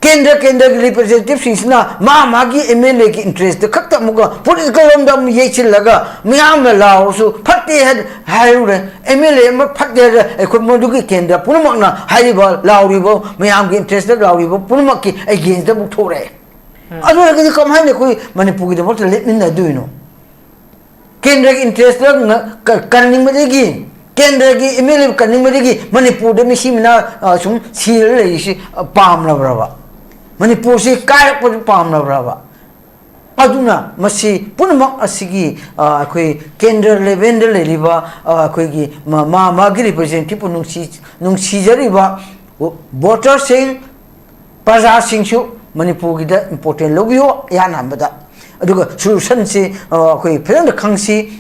ꯀꯦꯟꯗ꯭ꯔ ꯀꯦꯟꯗ꯭ꯔꯒꯤ ꯔꯤꯄ꯭ꯔꯖꯦꯟꯇꯦꯇꯤꯚꯁꯤꯡꯁꯤꯅ ꯃꯥ ꯃꯥꯒꯤ ꯑꯦꯝ ꯑꯦꯜ ꯑꯦꯒꯤ ꯏꯟꯇꯔꯦꯁꯇ ꯈꯛꯇ ꯑꯃꯨꯛꯀ ꯄꯣꯂꯤꯇꯤꯀꯦꯜ ꯂꯣꯝꯗ ꯑꯃꯨꯛ ꯌꯩꯁꯤꯜꯂꯒ ꯃꯌꯥꯝꯅ ꯂꯥꯎꯔꯁꯨ ꯐꯠꯇꯦ ꯍꯥꯏ-, ꯍꯥꯏꯔꯨꯔꯦ꯫ ꯑꯦꯝ ꯑꯦꯜ ꯑꯦ ꯑꯃ ꯐꯠꯇꯦ ꯍꯥꯏꯔ ꯑꯩꯈꯣꯏ ꯃꯗꯨꯒꯤ ꯀꯦꯟꯗ꯭ꯔ ꯄꯨꯝꯅꯃꯛꯅ ꯍꯥꯏꯔꯤꯕ ꯂꯥꯎꯔꯤꯕ ꯃꯌꯥꯝꯒꯤ ꯏꯟꯇꯔꯦꯁꯇ ꯂꯥꯎꯔꯤꯕ ꯄꯨꯝꯅꯃꯛꯀꯤ ꯑꯦꯒꯦꯟꯁꯇ ꯑꯃꯨꯛ ꯊꯣꯛꯂꯛꯑꯦ꯫ ꯑꯗꯨ ꯑꯣꯏꯔꯒꯗꯤ ꯀꯃꯥꯏꯅ ꯑꯩꯈꯣꯏ ꯃꯅꯤꯄꯨꯔꯒꯤꯗꯃꯛꯇ ꯂꯦꯞꯃꯤꯟꯅꯗꯣꯏꯅꯣ? ꯀꯦꯟꯗ꯭ꯔꯒꯤ ꯏꯟꯇꯔꯦꯁꯇ ꯉ-, ꯀ-, ꯀꯟꯅꯤꯡꯕꯗꯒꯤ, ꯀꯦꯟꯗ꯭ꯔꯒꯤ ꯑꯦꯝ ꯑꯦꯜ ꯑꯦ ꯀꯟꯅꯤꯡꯕꯗꯒꯤ ꯃꯅꯤꯄꯨꯔꯗ ꯃꯤꯁꯤ ꯃꯤꯅꯥ, ꯑ, ꯁꯨꯝ ꯁꯤꯔ ꯂꯩꯔꯤꯁꯤ, ꯑ, ꯄꯥꯝꯂꯕ꯭ꯔꯕ? ꯃꯅꯤꯄꯨꯔꯁꯤ ꯀꯥꯏꯔꯛꯄꯗꯨ ꯄꯥꯝꯂꯕ꯭ꯔꯕ? ꯑꯗꯨꯅ ꯃꯁꯤ ꯄꯨꯝꯅꯃꯛ ꯑꯁꯤꯒꯤ, ꯑ, ꯑꯩꯈꯣꯏ ꯀꯦꯟꯗ꯭ꯔ ꯂꯦꯚꯦꯜꯗ ꯂꯩꯔꯤꯕ, ꯑ, ꯑꯩꯈꯣꯏꯒꯤ ꯃ-, ꯃꯥ ꯃꯥꯒꯤ ꯔꯤꯄ꯭ꯔꯖꯦꯟꯇꯦꯇꯤꯚꯄꯨ ꯅꯨꯡꯁꯤ-, ꯅꯨꯡꯁꯤꯖꯔꯤꯕ ꯚꯣꯇꯔꯁꯤꯡ, ꯄ꯭ꯔꯖꯥꯁꯤꯡꯁꯨ ꯃꯅꯤꯄꯨꯔꯒꯤꯗ ꯏꯝꯄꯣꯔꯇꯦꯟ ꯂꯧꯕꯤꯌꯨ꯫ ꯏꯍꯥꯟ ꯍꯥꯟꯕꯗ, ꯑꯗꯨꯒ ꯁꯣꯂꯨꯁꯟꯁꯤ, ꯑ, ꯑꯩꯈꯣꯏ ꯐꯖꯅ ꯈꯪꯁꯤ꯫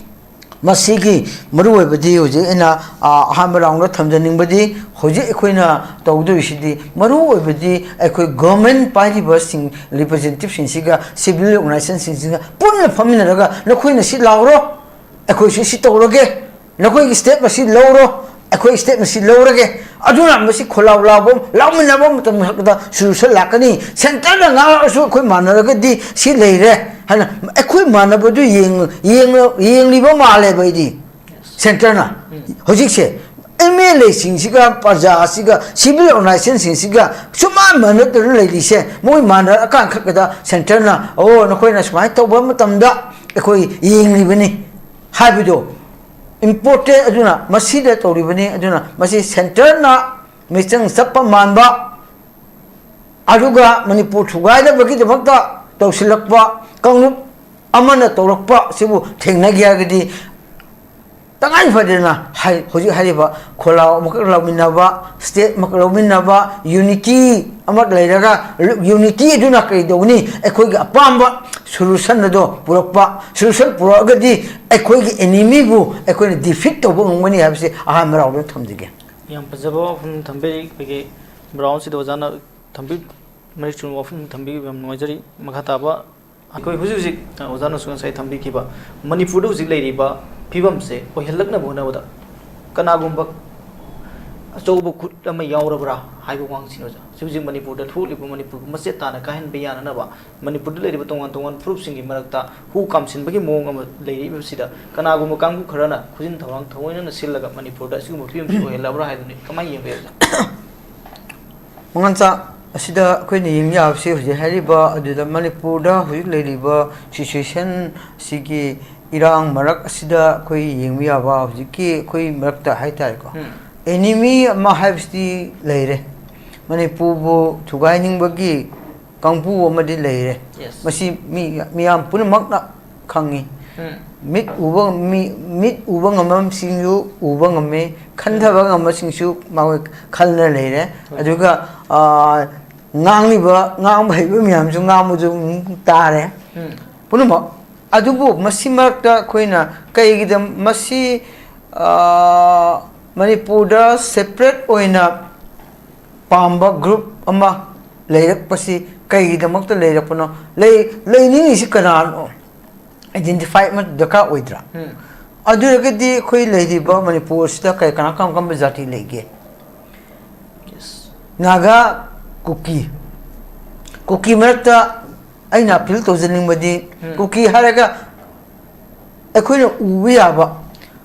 ꯃꯁꯤꯒꯤ ꯃꯔꯨꯑꯣꯏꯕꯗꯤ ꯍꯧꯖꯤꯛ ꯑꯩꯅ, ꯑ, ꯑꯍꯥꯟꯕ ꯔꯥꯎꯟꯗ ꯊꯝꯖꯅꯤꯡꯕꯗꯤ, ꯍꯧꯖꯤꯛ ꯑꯩꯈꯣꯏꯅ ꯇꯧꯗꯣꯏꯁꯤꯗꯤ ꯃꯔꯨꯑꯣꯏꯕꯗꯤ ꯑꯩꯈꯣꯏ ꯒꯣꯔꯃꯦꯟ ꯄꯥꯏꯔꯤꯕꯁꯤꯡ, ꯔꯤꯄ꯭ꯔꯖꯦꯟꯇꯦꯇꯤꯚꯁꯤꯡꯁꯤꯒ, ꯁꯤꯚꯤꯜ ꯑꯣꯔꯒꯅꯥꯏꯖꯦꯁꯟꯁꯤꯡꯁꯤꯒ ꯄꯨꯟꯅ ꯐꯝꯃꯤꯟꯅꯔꯒ ꯅꯈꯣꯏꯅ ꯁꯤ ꯂꯥꯎꯔꯣ, ꯑꯩꯈꯣꯏꯁꯨ ꯁꯤ ꯇꯧꯔꯒꯦ, ꯅꯈꯣꯏꯒꯤ ꯁ꯭ꯇꯦꯞ ꯑꯁꯤ ꯂꯧꯔꯣ, ꯑꯩꯈꯣꯏ ꯁ꯭ꯇꯦꯞ ꯑꯁꯤ ꯂꯧꯔꯒꯦ꯫ ꯑꯗꯨꯅ ꯃꯁꯤ ꯈꯣꯜꯂꯥꯎ ꯂꯥꯎꯕ, ꯂꯥꯎꯃꯤꯟꯅꯕ ꯃꯇꯝ ꯈꯛꯇꯗ ꯁꯣꯂꯨꯁꯟ ꯂꯥꯛꯀꯅꯤ꯫ ꯁꯦꯟꯇꯔꯅ ꯉꯥꯡꯂꯛꯑꯁꯨ ꯑꯩꯈꯣꯏ ꯃꯥꯟꯅꯔꯒꯗꯤ ꯁꯤ ꯂꯩꯔꯦ ꯍꯥꯏꯅ ꯑꯩꯈꯣꯏ ꯃꯥꯟꯅꯕꯗꯨ ꯌꯦꯡ-, ꯌꯦꯡ-, ꯌꯦꯡꯂꯤꯕ ꯃꯥꯜꯂꯦꯕ ꯑꯩꯗꯤ꯫ ꯁꯦꯟꯇꯔꯅ ꯍꯧꯖꯤꯛꯁꯦ ꯑꯦꯝ ꯑꯦꯜ ꯑꯦꯁꯤꯡꯁꯤꯒ ꯄ꯭ꯔꯖꯥꯁꯤꯒ ꯁꯤꯚꯤꯜ ꯑꯣꯔꯒꯅꯥꯏꯖꯦꯁꯟꯁꯤꯡꯁꯤꯒ ꯁꯨꯃꯥꯟ ꯃꯥꯟꯅꯗꯅ ꯂꯩꯔꯤꯁꯦ, ꯃꯣꯏ ꯃꯥꯟꯅꯔꯀꯥꯟ ꯈꯛꯇꯗ ꯁꯦꯟꯇꯔꯅ, "ꯑꯣ, ꯅꯈꯣꯏꯅ ꯁꯨꯃꯥꯏꯅ ꯇꯧꯕ ꯃꯇꯝꯗ ꯑꯩꯈꯣꯏ ꯌꯦꯡꯂꯤꯕꯅꯤ" ꯍꯥꯏꯕꯗꯣ ꯏꯝꯄꯣꯔꯇꯦꯟ꯫ ꯑꯗꯨꯅ ꯃꯁꯤꯗ ꯇꯧꯔꯤꯕꯅꯤ꯫ ꯑꯗꯨꯅ ꯃꯁꯤ ꯁꯦꯟꯇꯔꯅ ꯃꯤꯆꯪ ꯆꯞꯄ ꯃꯥꯟꯕ, ꯑꯗꯨꯒ ꯃꯅꯤꯄꯨꯔ ꯊꯨꯒꯥꯏꯅꯕꯒꯤꯗꯃꯛꯇ ꯇꯧꯁꯤꯜꯂꯛꯄ ꯀꯥꯡꯂꯨꯞ ꯑꯃꯅ ꯇꯧꯔꯛꯄ ꯁꯤꯕꯨ ꯊꯦꯡꯅꯒꯦ ꯍꯥꯏꯔꯒꯗꯤ ꯇꯉꯥꯏ ꯐꯗꯅ ꯍꯥꯏ-, ꯍꯧꯖꯤꯛ ꯍꯥꯏꯔꯤꯕ ꯈꯣꯜꯂꯥꯎ ꯑꯃꯈꯛ ꯂꯧꯃꯤꯟꯅꯕ, ꯁ꯭ꯇꯦꯠ ꯑꯃꯈꯛ ꯂꯧꯃꯤꯟꯅꯕ, ꯌꯨꯅꯤꯇꯤ ꯑꯃ ꯂꯩꯔꯒ, ꯌꯨꯅꯤꯇꯤ ꯑꯗꯨꯅ ꯀꯔꯤ ꯇꯧꯒꯅꯤ? ꯑꯩꯈꯣꯏꯒꯤ ꯑꯄꯥꯝꯕ ꯁꯣꯂꯨꯁꯟ ꯑꯗꯣ ꯄꯨꯔꯛꯄ, ꯁꯣꯂꯨꯁꯟ ꯄꯨꯔꯛꯑꯒꯗꯤ ꯑꯩꯈꯣꯏꯒꯤ ꯑꯦꯅꯤꯃꯤꯕꯨ ꯑꯩꯈꯣꯏꯅ ꯗꯤꯐꯤꯠ ꯇꯧꯕ ꯉꯝꯒꯅꯤ ꯍꯥꯏꯕꯁꯤ ꯑꯍꯥꯟꯕ ꯔꯥꯎꯟꯗ ꯊꯝꯖꯒꯦ꯫ ꯌꯥꯝ ꯐꯖꯕ ꯋꯥꯐꯝ ꯊꯝꯕꯤꯔꯤ꯫ ꯑꯩꯈꯣꯏꯒꯤ ꯕ꯭ꯔꯥꯎꯟꯁꯤꯗ ꯑꯣꯖꯥꯅ ꯊꯝꯕꯤ-, ꯃꯔꯤꯛ ꯆꯨꯝꯕ ꯋꯥꯐꯝ ꯊꯝꯕꯤꯈꯤꯕ ꯌꯥꯝ ꯅꯨꯡꯉꯥꯏꯖꯔꯤ꯫ ꯃꯈꯥ ꯇꯥꯕ ꯑꯩꯈꯣꯏ ꯍꯧꯖꯤꯛ ꯍꯧꯖꯤꯛ, ꯑ, ꯑꯣꯖꯥꯅꯁꯨ ꯉꯁꯥꯏ ꯊꯝꯕꯤꯈꯤꯕ ꯃꯅꯤꯄꯨꯔꯗ ꯍꯧꯖꯤꯛ ꯂꯩꯔꯤꯕ ꯐꯤꯕꯝꯁꯦ ꯑꯣꯏꯍꯜꯂꯛꯅꯕ ꯍꯣꯠꯅꯕꯗ ꯀꯅꯥꯒꯨꯝꯕ ꯑꯆꯧꯕ ꯈꯨꯠ ꯑꯃ ꯌꯥꯎꯔꯕ꯭ꯔꯥ ꯍꯥꯏꯕ ꯋꯥꯍꯪꯁꯤꯅꯤ ꯑꯣꯖꯥ꯫ ꯍꯧꯖꯤꯛ ꯍꯧꯖꯤꯛ ꯃꯅꯤꯄꯨꯔꯗ ꯊꯣꯛꯂꯤꯕ ꯃꯅꯤꯄꯨꯔꯕꯨ ꯃꯆꯦꯠ ꯇꯥꯅ ꯀꯥꯏꯍꯟꯕ ꯌꯥꯅꯅꯕ ꯃꯅꯤꯄꯨꯔꯗ ꯂꯩꯔꯤꯕ ꯇꯣꯉꯥꯟ ꯇꯣꯉꯥꯟꯕ ꯐꯨꯔꯨꯞꯁꯤꯡꯒꯤ ꯃꯔꯛꯇ ꯍꯨ ꯀꯥꯝꯁꯤꯟꯕꯒꯤ ꯃꯑꯣꯡ ꯑꯃ ꯂꯩꯔꯤꯕꯁꯤꯗ ꯀꯅꯥꯒꯨꯝꯕ ꯀꯥꯡꯕꯨ ꯈꯔꯅ ꯈꯨꯖꯤꯟ ꯊꯧꯔꯥꯡ ꯊꯑꯣꯏꯅꯅ ꯁꯤꯜꯂꯒ ꯃꯅꯤꯄꯨꯔꯗ ꯑꯁꯤꯒꯨꯝꯕ ꯐꯤꯕꯝꯁꯤ ꯑꯣꯏꯍꯜꯂꯕ꯭ꯔꯥ ꯍꯥꯏꯕꯗꯨꯅꯤ꯫ ꯀꯃꯥꯏꯅ ꯌꯦꯡꯕ ꯌꯥꯏ ꯑꯣꯖꯥ? ꯃꯉꯥꯟꯆꯥ, ꯑꯁꯤꯗ ꯑꯩꯈꯣꯏꯅ ꯌꯦꯡꯕ ꯌꯥꯕꯁꯤ ꯍꯧꯖꯤꯛ ꯍꯥꯏꯔꯤꯕ ꯑꯗꯨꯗ ꯃꯅꯤꯄꯨꯔꯗ ꯍꯧꯖꯤꯛ ꯂꯩꯔꯤꯕ ꯁꯤꯆꯨꯋꯦꯁꯟ, ꯁꯤꯒꯤ ꯏꯔꯥꯡ ꯃꯔꯛ ꯑꯁꯤꯗ ꯑꯩꯈꯣꯏ ꯌꯦꯡꯕ ꯌꯥꯕ ꯍꯧꯖꯤꯛꯀꯤ ꯑꯩꯈꯣꯏ ꯃꯔꯛꯇ ꯍꯥꯏꯇꯥꯔꯦꯀꯣ, ꯎꯝ꯫ ꯑꯦꯅꯤꯃꯤ ꯑꯃ ꯍꯥꯏꯕꯁꯤꯗꯤ ꯂꯩꯔꯦ꯫ ꯃꯅꯤꯄꯨꯔꯕꯨ ꯊꯨꯒꯥꯏꯅꯤꯡꯕꯒꯤ ꯀꯥꯡꯕꯨ ꯑꯃꯗꯤ ꯂꯩꯔꯦ꯫ Yes. ꯃꯁꯤ ꯃꯤ, ꯃꯤꯌꯥꯝ ꯄꯨꯝꯅꯃꯛꯅ ꯈꯪꯉꯤ꯫ ꯎꯝ꯫ ꯃꯤꯠ ꯎꯕ ꯃꯤ-, ꯃꯤꯠ ꯎꯕ ꯉꯝꯕꯁꯤꯡꯁꯨ ꯎꯕ ꯉꯝꯃꯤ, ꯈꯟꯊꯕ ꯎꯝ꯫ ꯉꯝꯕꯁꯤꯡꯁꯨ ꯃꯈꯣꯏ ꯈꯜꯅ ꯂꯩꯔꯦ꯫ ꯍꯣꯏ꯫ ꯑꯗꯨꯒ, ꯑꯥ, ꯉꯥꯡꯂꯤꯕ, ꯉꯥꯡꯕ ꯍꯩꯕ ꯃꯌꯥꯝꯁꯨ ꯉꯥꯡꯕꯁꯨ ꯑꯗꯨꯝ ꯇꯥꯔꯦ꯫ ꯎꯝ꯫ ꯄꯨꯝꯅꯃꯛ꯫ ꯑꯗꯨꯕꯨ ꯃꯁꯤ ꯃꯔꯛꯇ ꯑꯩꯈꯣꯏꯅ ꯀꯩꯒꯤꯗ ꯃꯁꯤ, ꯑꯥ, ꯃꯅꯤꯄꯨꯔꯗ separate ꯑꯣꯏꯅ ꯄꯥꯝꯕ group ꯑꯃ ꯂꯩꯔꯛꯄꯁꯤ ꯀꯩꯒꯤꯗꯃꯛꯇ ꯂꯩꯔꯛꯄꯅꯣ? ꯂꯩ-, ꯂꯩꯅꯤꯡꯉꯤꯁꯤ ꯀꯅꯥꯅꯣ? Identify ꯑꯃ ꯗꯔꯀꯥꯔ ꯑꯣꯏꯗ꯭ꯔꯥ? ꯎꯝ꯫ ꯑꯗꯨ ꯑꯣꯏꯔꯒꯗꯤ ꯑꯩꯈꯣꯏ ꯂꯩꯔꯤꯕ ꯃꯅꯤꯄꯨꯔ ꯑꯁꯤꯗ ꯀꯔꯤ, ꯀꯅꯥ, ꯀꯔꯝ ꯀꯔꯝꯕ ꯖꯥꯇꯤ ꯂꯩꯒꯦ? Yes. ꯅꯥꯒꯥ, ꯀꯨꯀꯤ꯫ ꯀꯨꯀꯤ ꯃꯔꯛꯇ ꯑꯩꯅ appeal ꯇꯧꯖꯅꯤꯡꯕꯗꯤ, ꯎꯝ꯫ ꯀꯨꯀꯤ ꯍꯥꯏꯔꯒ ꯑꯩꯈꯣꯏꯅ ꯎꯕ ꯌꯥꯕ,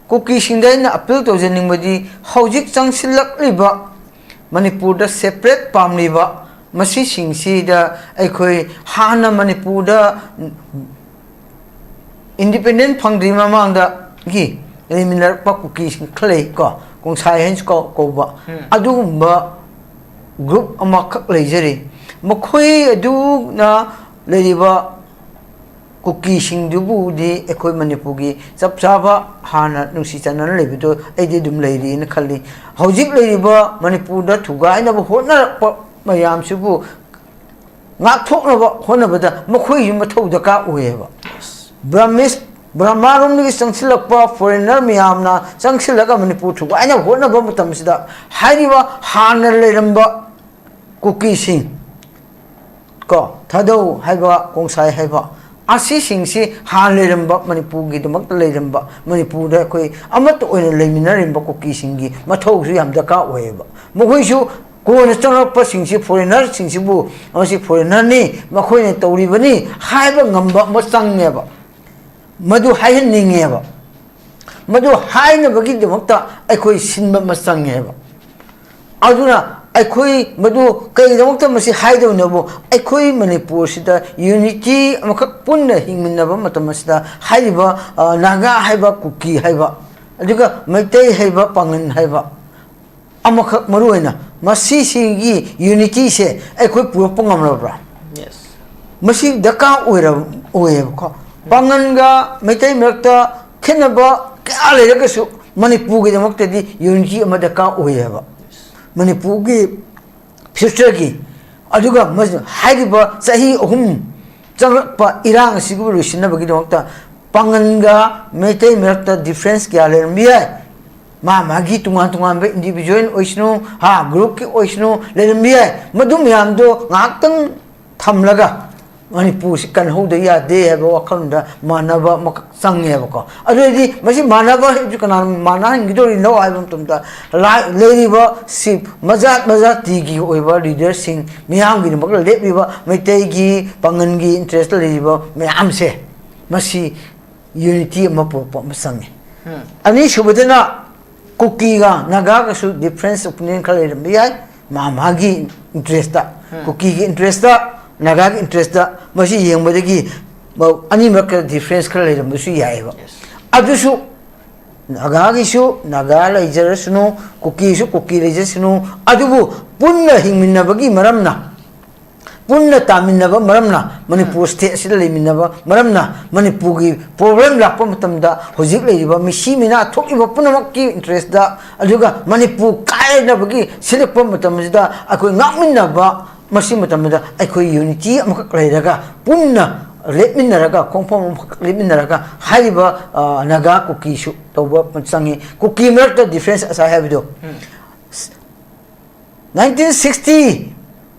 ꯀꯨꯀꯤꯁꯤꯡꯗ ꯑꯩꯅ appeal ꯇꯧꯖꯅꯤꯡꯕꯗꯤ, ꯍꯧꯖꯤꯛ ꯆꯪꯁꯤꯜꯂꯛꯂꯤꯕ ꯃꯅꯤꯄꯨꯔꯗ separate ꯄꯥꯝꯂꯤꯕ ꯃꯁꯤꯁꯤꯡꯁꯤꯗ ꯑꯩꯈꯣꯏ ꯍꯥꯟꯅ ꯃꯅꯤꯄꯨꯔꯗ independent ꯐꯪꯗ꯭ꯔꯤ ꯃꯃꯥꯡꯗꯒꯤ ꯂꯩꯃꯤꯟꯅꯔꯛꯄ ꯀꯨꯀꯤꯁꯤꯡ ꯈꯔ ꯂꯩ ꯀꯣ, ꯀꯣꯡꯁꯥꯏ ꯍꯥꯏꯅꯁꯨ ꯀꯧ-, ꯀꯧꯕ, ꯎꯝ꯫ ꯑꯗꯨꯒꯨꯝꯕ group ꯑꯃꯈꯛ ꯂꯩꯖꯔꯤ꯫ ꯃꯈꯣꯏ ꯑꯗꯨꯅ ꯂꯩꯔꯤꯕ ꯀꯨꯀꯤꯁꯤꯡꯗꯨꯕꯨꯗꯤ ꯑꯩꯈꯣꯏ ꯃꯅꯤꯄꯨꯔꯒꯤ ꯆꯞ ꯆꯥꯕ ꯍꯥꯟꯅ ꯅꯨꯡꯁꯤ ꯆꯥꯟꯅꯅ ꯂꯩꯕꯗꯣ ꯑꯩꯗꯤ ꯑꯗꯨꯝ ꯂꯩꯔꯤꯅ ꯈꯜꯂꯤ꯫ ꯍꯧꯖꯤꯛ ꯂꯩꯔꯤꯕ ꯃꯅꯤꯄꯨꯔꯗ ꯊꯨꯒꯥꯏꯅꯕ ꯍꯣꯠꯅꯔꯛꯄ ꯃꯌꯥꯝꯁꯤꯕꯨ ꯉꯥꯛꯊꯣꯛꯅꯕ ꯍꯣꯠꯅꯕꯗ ꯃꯈꯣꯏꯒꯤ ꯃꯊꯧ ꯗꯔꯀꯥꯔ ꯑꯣꯏꯌꯦꯕ꯫ ꯕ꯭ꯔꯍꯃꯤꯁ, ꯕ꯭ꯔꯍꯃꯥꯔꯣꯝꯗꯒꯤ ꯆꯪꯁꯤꯜꯂꯛꯄ ꯐꯣꯔꯦꯟꯅꯔ ꯃꯌꯥꯝꯅ ꯆꯪꯁꯤꯜꯂꯒ ꯃꯅꯤꯄꯨꯔ ꯊꯨꯒꯥꯏꯅꯕ ꯍꯣꯠꯅꯕ ꯃꯇꯝꯁꯤꯗ ꯍꯥꯏꯔꯤꯕ ꯍꯥꯟꯅ ꯂꯩꯔꯝꯕ ꯀꯨꯀꯤꯁꯤꯡ, ꯀꯣ, ꯊꯥꯗꯧ ꯍꯥꯏꯕ, ꯀꯣꯡꯁꯥꯏ ꯍꯥꯏꯕ, ꯑꯁꯤꯁꯤꯡꯁꯤ ꯍꯥꯟꯅ ꯂꯩꯔꯝꯕ, ꯃꯅꯤꯄꯨꯔꯒꯤꯗꯃꯛꯇ ꯂꯩꯔꯝꯕ, ꯃꯅꯤꯄꯨꯔꯗ ꯑꯩꯈꯣꯏ ꯑꯃꯠꯇ ꯑꯣꯏꯅ ꯂꯩꯃꯤꯟꯅꯔꯝꯕ ꯀꯨꯀꯤꯁꯤꯡꯒꯤ ꯃꯊꯧꯁꯨ ꯌꯥꯝ ꯗꯔꯀꯥꯔ ꯑꯣꯏꯌꯦꯕ꯫ ꯃꯈꯣꯏꯁꯨ ꯀꯣꯟꯅ ꯆꯪꯂꯛꯄꯁꯤꯡꯁꯤ, ꯐꯣꯔꯦꯟꯅꯔꯁꯤꯡꯁꯤꯕꯨ ꯃꯁꯤ ꯐꯣꯔꯦꯟꯅꯔꯅꯤ, ꯃꯈꯣꯏꯅ ꯇꯧꯔꯤꯕꯅꯤ ꯍꯥꯏꯕ ꯉꯝꯕ ꯑꯃ ꯆꯪꯉꯦꯕ꯫ ꯃꯗꯨ ꯍꯥꯏꯍꯟꯅꯤꯡꯉꯦꯕ꯫ ꯃꯗꯨ ꯍꯥꯏꯅꯕꯒꯤꯗꯃꯛꯇ ꯑꯩꯈꯣꯏ ꯁꯤꯟꯕ ꯑꯃ ꯆꯪꯉꯦꯕ꯫ ꯑꯗꯨꯅ ꯑꯩꯈꯣꯏ ꯃꯗꯨ ꯀꯔꯤꯒꯤꯗꯃꯛꯇ ꯃꯁꯤ ꯍꯥꯏꯗꯕꯅꯣꯕꯨ, ꯑꯩꯈꯣꯏ ꯃꯅꯤꯄꯨꯔꯁꯤꯗ ꯌꯨꯅꯤꯇꯤ ꯑꯃꯈꯛ ꯄꯨꯟꯅ ꯍꯤꯡꯃꯤꯟꯅꯕ ꯃꯇꯝ ꯑꯁꯤꯗ ꯍꯥꯏꯔꯤꯕ, ꯑ, ꯅꯥꯒꯥ ꯍꯥꯏꯕ, ꯀꯨꯀꯤ ꯍꯥꯏꯕ, ꯑꯗꯨꯒ ꯃꯩꯇꯩ ꯍꯥꯏꯕ, ꯄꯥꯉꯟ ꯍꯥꯏꯕ, ꯑꯃꯈꯛ ꯃꯔꯨ ꯑꯣꯏꯅ ꯃꯁꯤꯁꯤꯒꯤ ꯌꯨꯅꯤꯇꯤꯁꯦ ꯑꯩꯈꯣꯏ ꯄꯨꯔꯛꯄ ꯉꯝꯂꯕ꯭ꯔꯥ? Yes. ꯃꯁꯤ ꯗꯔꯀꯥꯔ ꯑꯣꯏꯔꯕ, ꯑꯣꯏꯌꯦꯕꯀꯣ꯫ ꯄꯥꯉꯟꯒ ꯃꯩꯇꯩ ꯃꯔꯛꯇ ꯈꯦꯠꯅꯕ ꯀꯌꯥ ꯂꯩꯔꯒꯁꯨ ꯃꯅꯤꯄꯨꯔꯒꯤꯗꯃꯛꯇꯗꯤ ꯌꯨꯅꯤꯇꯤ ꯑꯃ ꯗꯔꯀꯥꯔ ꯑꯣꯏꯌꯦꯕ꯫ ꯃꯅꯤꯄꯨꯔꯒꯤ ꯐ꯭ꯌꯨꯆꯔꯒꯤ, ꯑꯗꯨꯒ ꯃꯁꯤ ꯍꯥꯏꯔꯤꯕ ꯆꯍꯤ ꯑꯍꯨꯝ ꯆꯪꯂꯛꯄ ꯏꯔꯥꯡ ꯑꯁꯤꯕꯨ ꯂꯣꯏꯁꯤꯟꯅꯕꯒꯤꯗꯃꯛꯇ ꯄꯥꯉꯟꯒ ꯃꯩꯇꯩ ꯃꯔꯛꯇ ꯗꯤꯐ꯭ꯔꯦꯟꯁ ꯀꯌꯥ ꯂꯩꯔꯝꯕ ꯌꯥꯏ꯫ ꯃꯥ ꯃꯥꯒꯤ ꯇꯣꯉꯥꯟ ꯇꯣꯉꯥꯟꯕ ꯏꯟꯗꯤꯚꯤꯖꯨꯋꯦꯜ ꯑꯣꯏꯁꯅꯨ, ꯍꯥ, ꯒ꯭ꯔꯨꯞꯀꯤ ꯑꯣꯏꯁꯅꯨ, ꯂꯩꯔꯝꯕ ꯌꯥꯏ꯫ ꯃꯗꯨ ꯃꯌꯥꯝꯗꯣ ꯉꯥꯏꯍꯥꯛꯇꯪ ꯊꯝꯂꯒ ꯃꯅꯤꯄꯨꯔꯁꯤ ꯀꯟꯍꯧꯗ ꯌꯥꯗꯦ ꯍꯥꯏꯕ ꯋꯥꯈꯜꯗ ꯃꯥꯟꯅꯕ ꯑꯃꯈꯛ ꯆꯪꯉꯦꯕꯀꯣ꯫ ꯑꯗꯨ ꯑꯣꯏꯔꯗꯤ ꯃꯁꯤ ꯃꯥꯟꯅꯕ ꯍꯥꯏꯕꯁꯤ ꯀꯅꯥꯅ ꯃꯥꯟꯅꯍꯟꯈꯤꯗꯧꯔꯤꯅꯣ ꯍꯥꯏꯕ ꯃꯇꯝꯗ, ꯂꯥ-, ꯂꯩꯔꯤꯕ ꯁꯤ ꯃꯖꯥꯠ ꯃꯖꯥꯇꯤꯒꯤ ꯑꯣꯏꯕ ꯂꯤꯗꯔꯁꯤꯡ ꯃꯤꯌꯥꯝꯒꯤꯗꯃꯛꯇ ꯂꯦꯞꯂꯤꯕ ꯃꯩꯇꯩꯒꯤ ꯄꯥꯉꯟꯒꯤ ꯏꯟꯇꯔꯦꯁꯇ ꯂꯩꯔꯤꯕ ꯃꯌꯥꯝꯁꯦ, ꯃꯁꯤ ꯌꯨꯅꯤꯇꯤ ꯑꯃ ꯄꯨꯔꯛꯄ ꯑꯃ ꯆꯪꯉꯤ꯫ ꯑꯅꯤꯁꯨꯕꯗꯅ ꯀꯨꯀꯤꯒ ꯅꯥꯒꯥꯒꯁꯨ ꯗꯤꯐ꯭ꯔꯦꯟꯁ ꯑꯣꯄꯤꯅꯤꯌꯟ ꯈꯔ ꯂꯩꯔꯝꯕ ꯌꯥꯏ, ꯃꯥ ꯃꯥꯒꯤ ꯏꯟꯇꯔꯦꯁꯇ꯫ ꯀꯨꯀꯤꯒꯤ ꯏꯟꯇꯔꯦꯁꯇ, ꯅꯥꯒꯥꯒꯤ ꯏꯟꯇꯔꯦꯁꯇ, ꯃꯁꯤ ꯌꯦꯡꯕꯗꯒꯤ ꯃ-, ꯑꯅꯤꯃꯛꯀ ꯗꯤꯐ꯭ꯔꯦꯟꯁ ꯈꯔ ꯂꯩꯔꯝꯕꯁꯨ ꯌꯥꯏꯑꯕ꯫ ꯑꯗꯨꯁꯨ ꯅꯥꯒꯥꯒꯤꯁꯨ ꯅꯥꯒꯥ ꯂꯩꯖꯔꯁꯅꯨ, ꯀꯨꯀꯤꯁꯨ ꯀꯨꯀꯤ ꯂꯩꯖꯁꯅꯨ, ꯑꯗꯨꯕꯨ ꯄꯨꯟꯅ ꯍꯤꯡꯃꯤꯟꯅꯕꯒꯤ ꯃꯔꯝꯅ ꯄꯨꯟꯅ ꯇꯥꯃꯤꯟꯅꯕ ꯃꯔꯝꯅ, ꯃꯅꯤꯄꯨꯔ ꯁ꯭ꯇꯦꯠ ꯑꯁꯤꯗ ꯂꯩꯃꯤꯟꯅꯕ ꯃꯔꯝꯅ, ꯃꯅꯤꯄꯨꯔꯒꯤ ꯄ꯭ꯔꯣꯕ꯭ꯂꯦꯝ ꯂꯥꯛꯄ ꯃꯇꯝꯗ ꯍꯧꯖꯤꯛ ꯂꯩꯔꯤꯕ ꯃꯤꯁꯤ ꯃꯤꯅꯥ ꯊꯣꯛꯂꯤꯕ ꯄꯨꯝꯅꯃꯛꯀꯤ ꯏꯟꯇꯔꯦꯁꯇ, ꯑꯗꯨꯒ ꯃꯅꯤꯄꯨꯔ ꯀꯥꯏꯅꯕꯒꯤ ꯁꯤꯜꯂꯛꯄ ꯃꯇꯝ ꯑꯁꯤꯗ ꯑꯩꯈꯣꯏ ꯉꯥꯛꯃꯤꯟꯅꯕ, ꯃꯁꯤ ꯃꯇꯝꯗ ꯑꯩꯈꯣꯏ ꯌꯨꯅꯤꯇꯤ ꯑꯃꯈꯛ ꯂꯩꯔꯒ, ꯄꯨꯟꯅ ꯂꯦꯞꯃꯤꯟꯅꯔꯒ, ꯈꯣꯡꯐꯝ ꯑꯃꯈꯛ ꯂꯦꯞꯃꯤꯟꯅꯔꯒ ꯍꯥꯏꯔꯤꯕ, ꯑ, ꯅꯥꯒꯥ ꯀꯨꯀꯤꯁꯨ ꯇꯧꯕ ꯆꯪꯉꯤ꯫ ꯀꯨꯀꯤ ꯃꯔꯛꯇ ꯗꯤꯐ꯭ꯔꯦꯟꯁ ꯉꯁꯥꯏ ꯍꯥꯏꯕꯗꯣ, ꯅꯥꯏꯟꯇꯤꯟ ꯁꯤꯛꯁꯇꯤ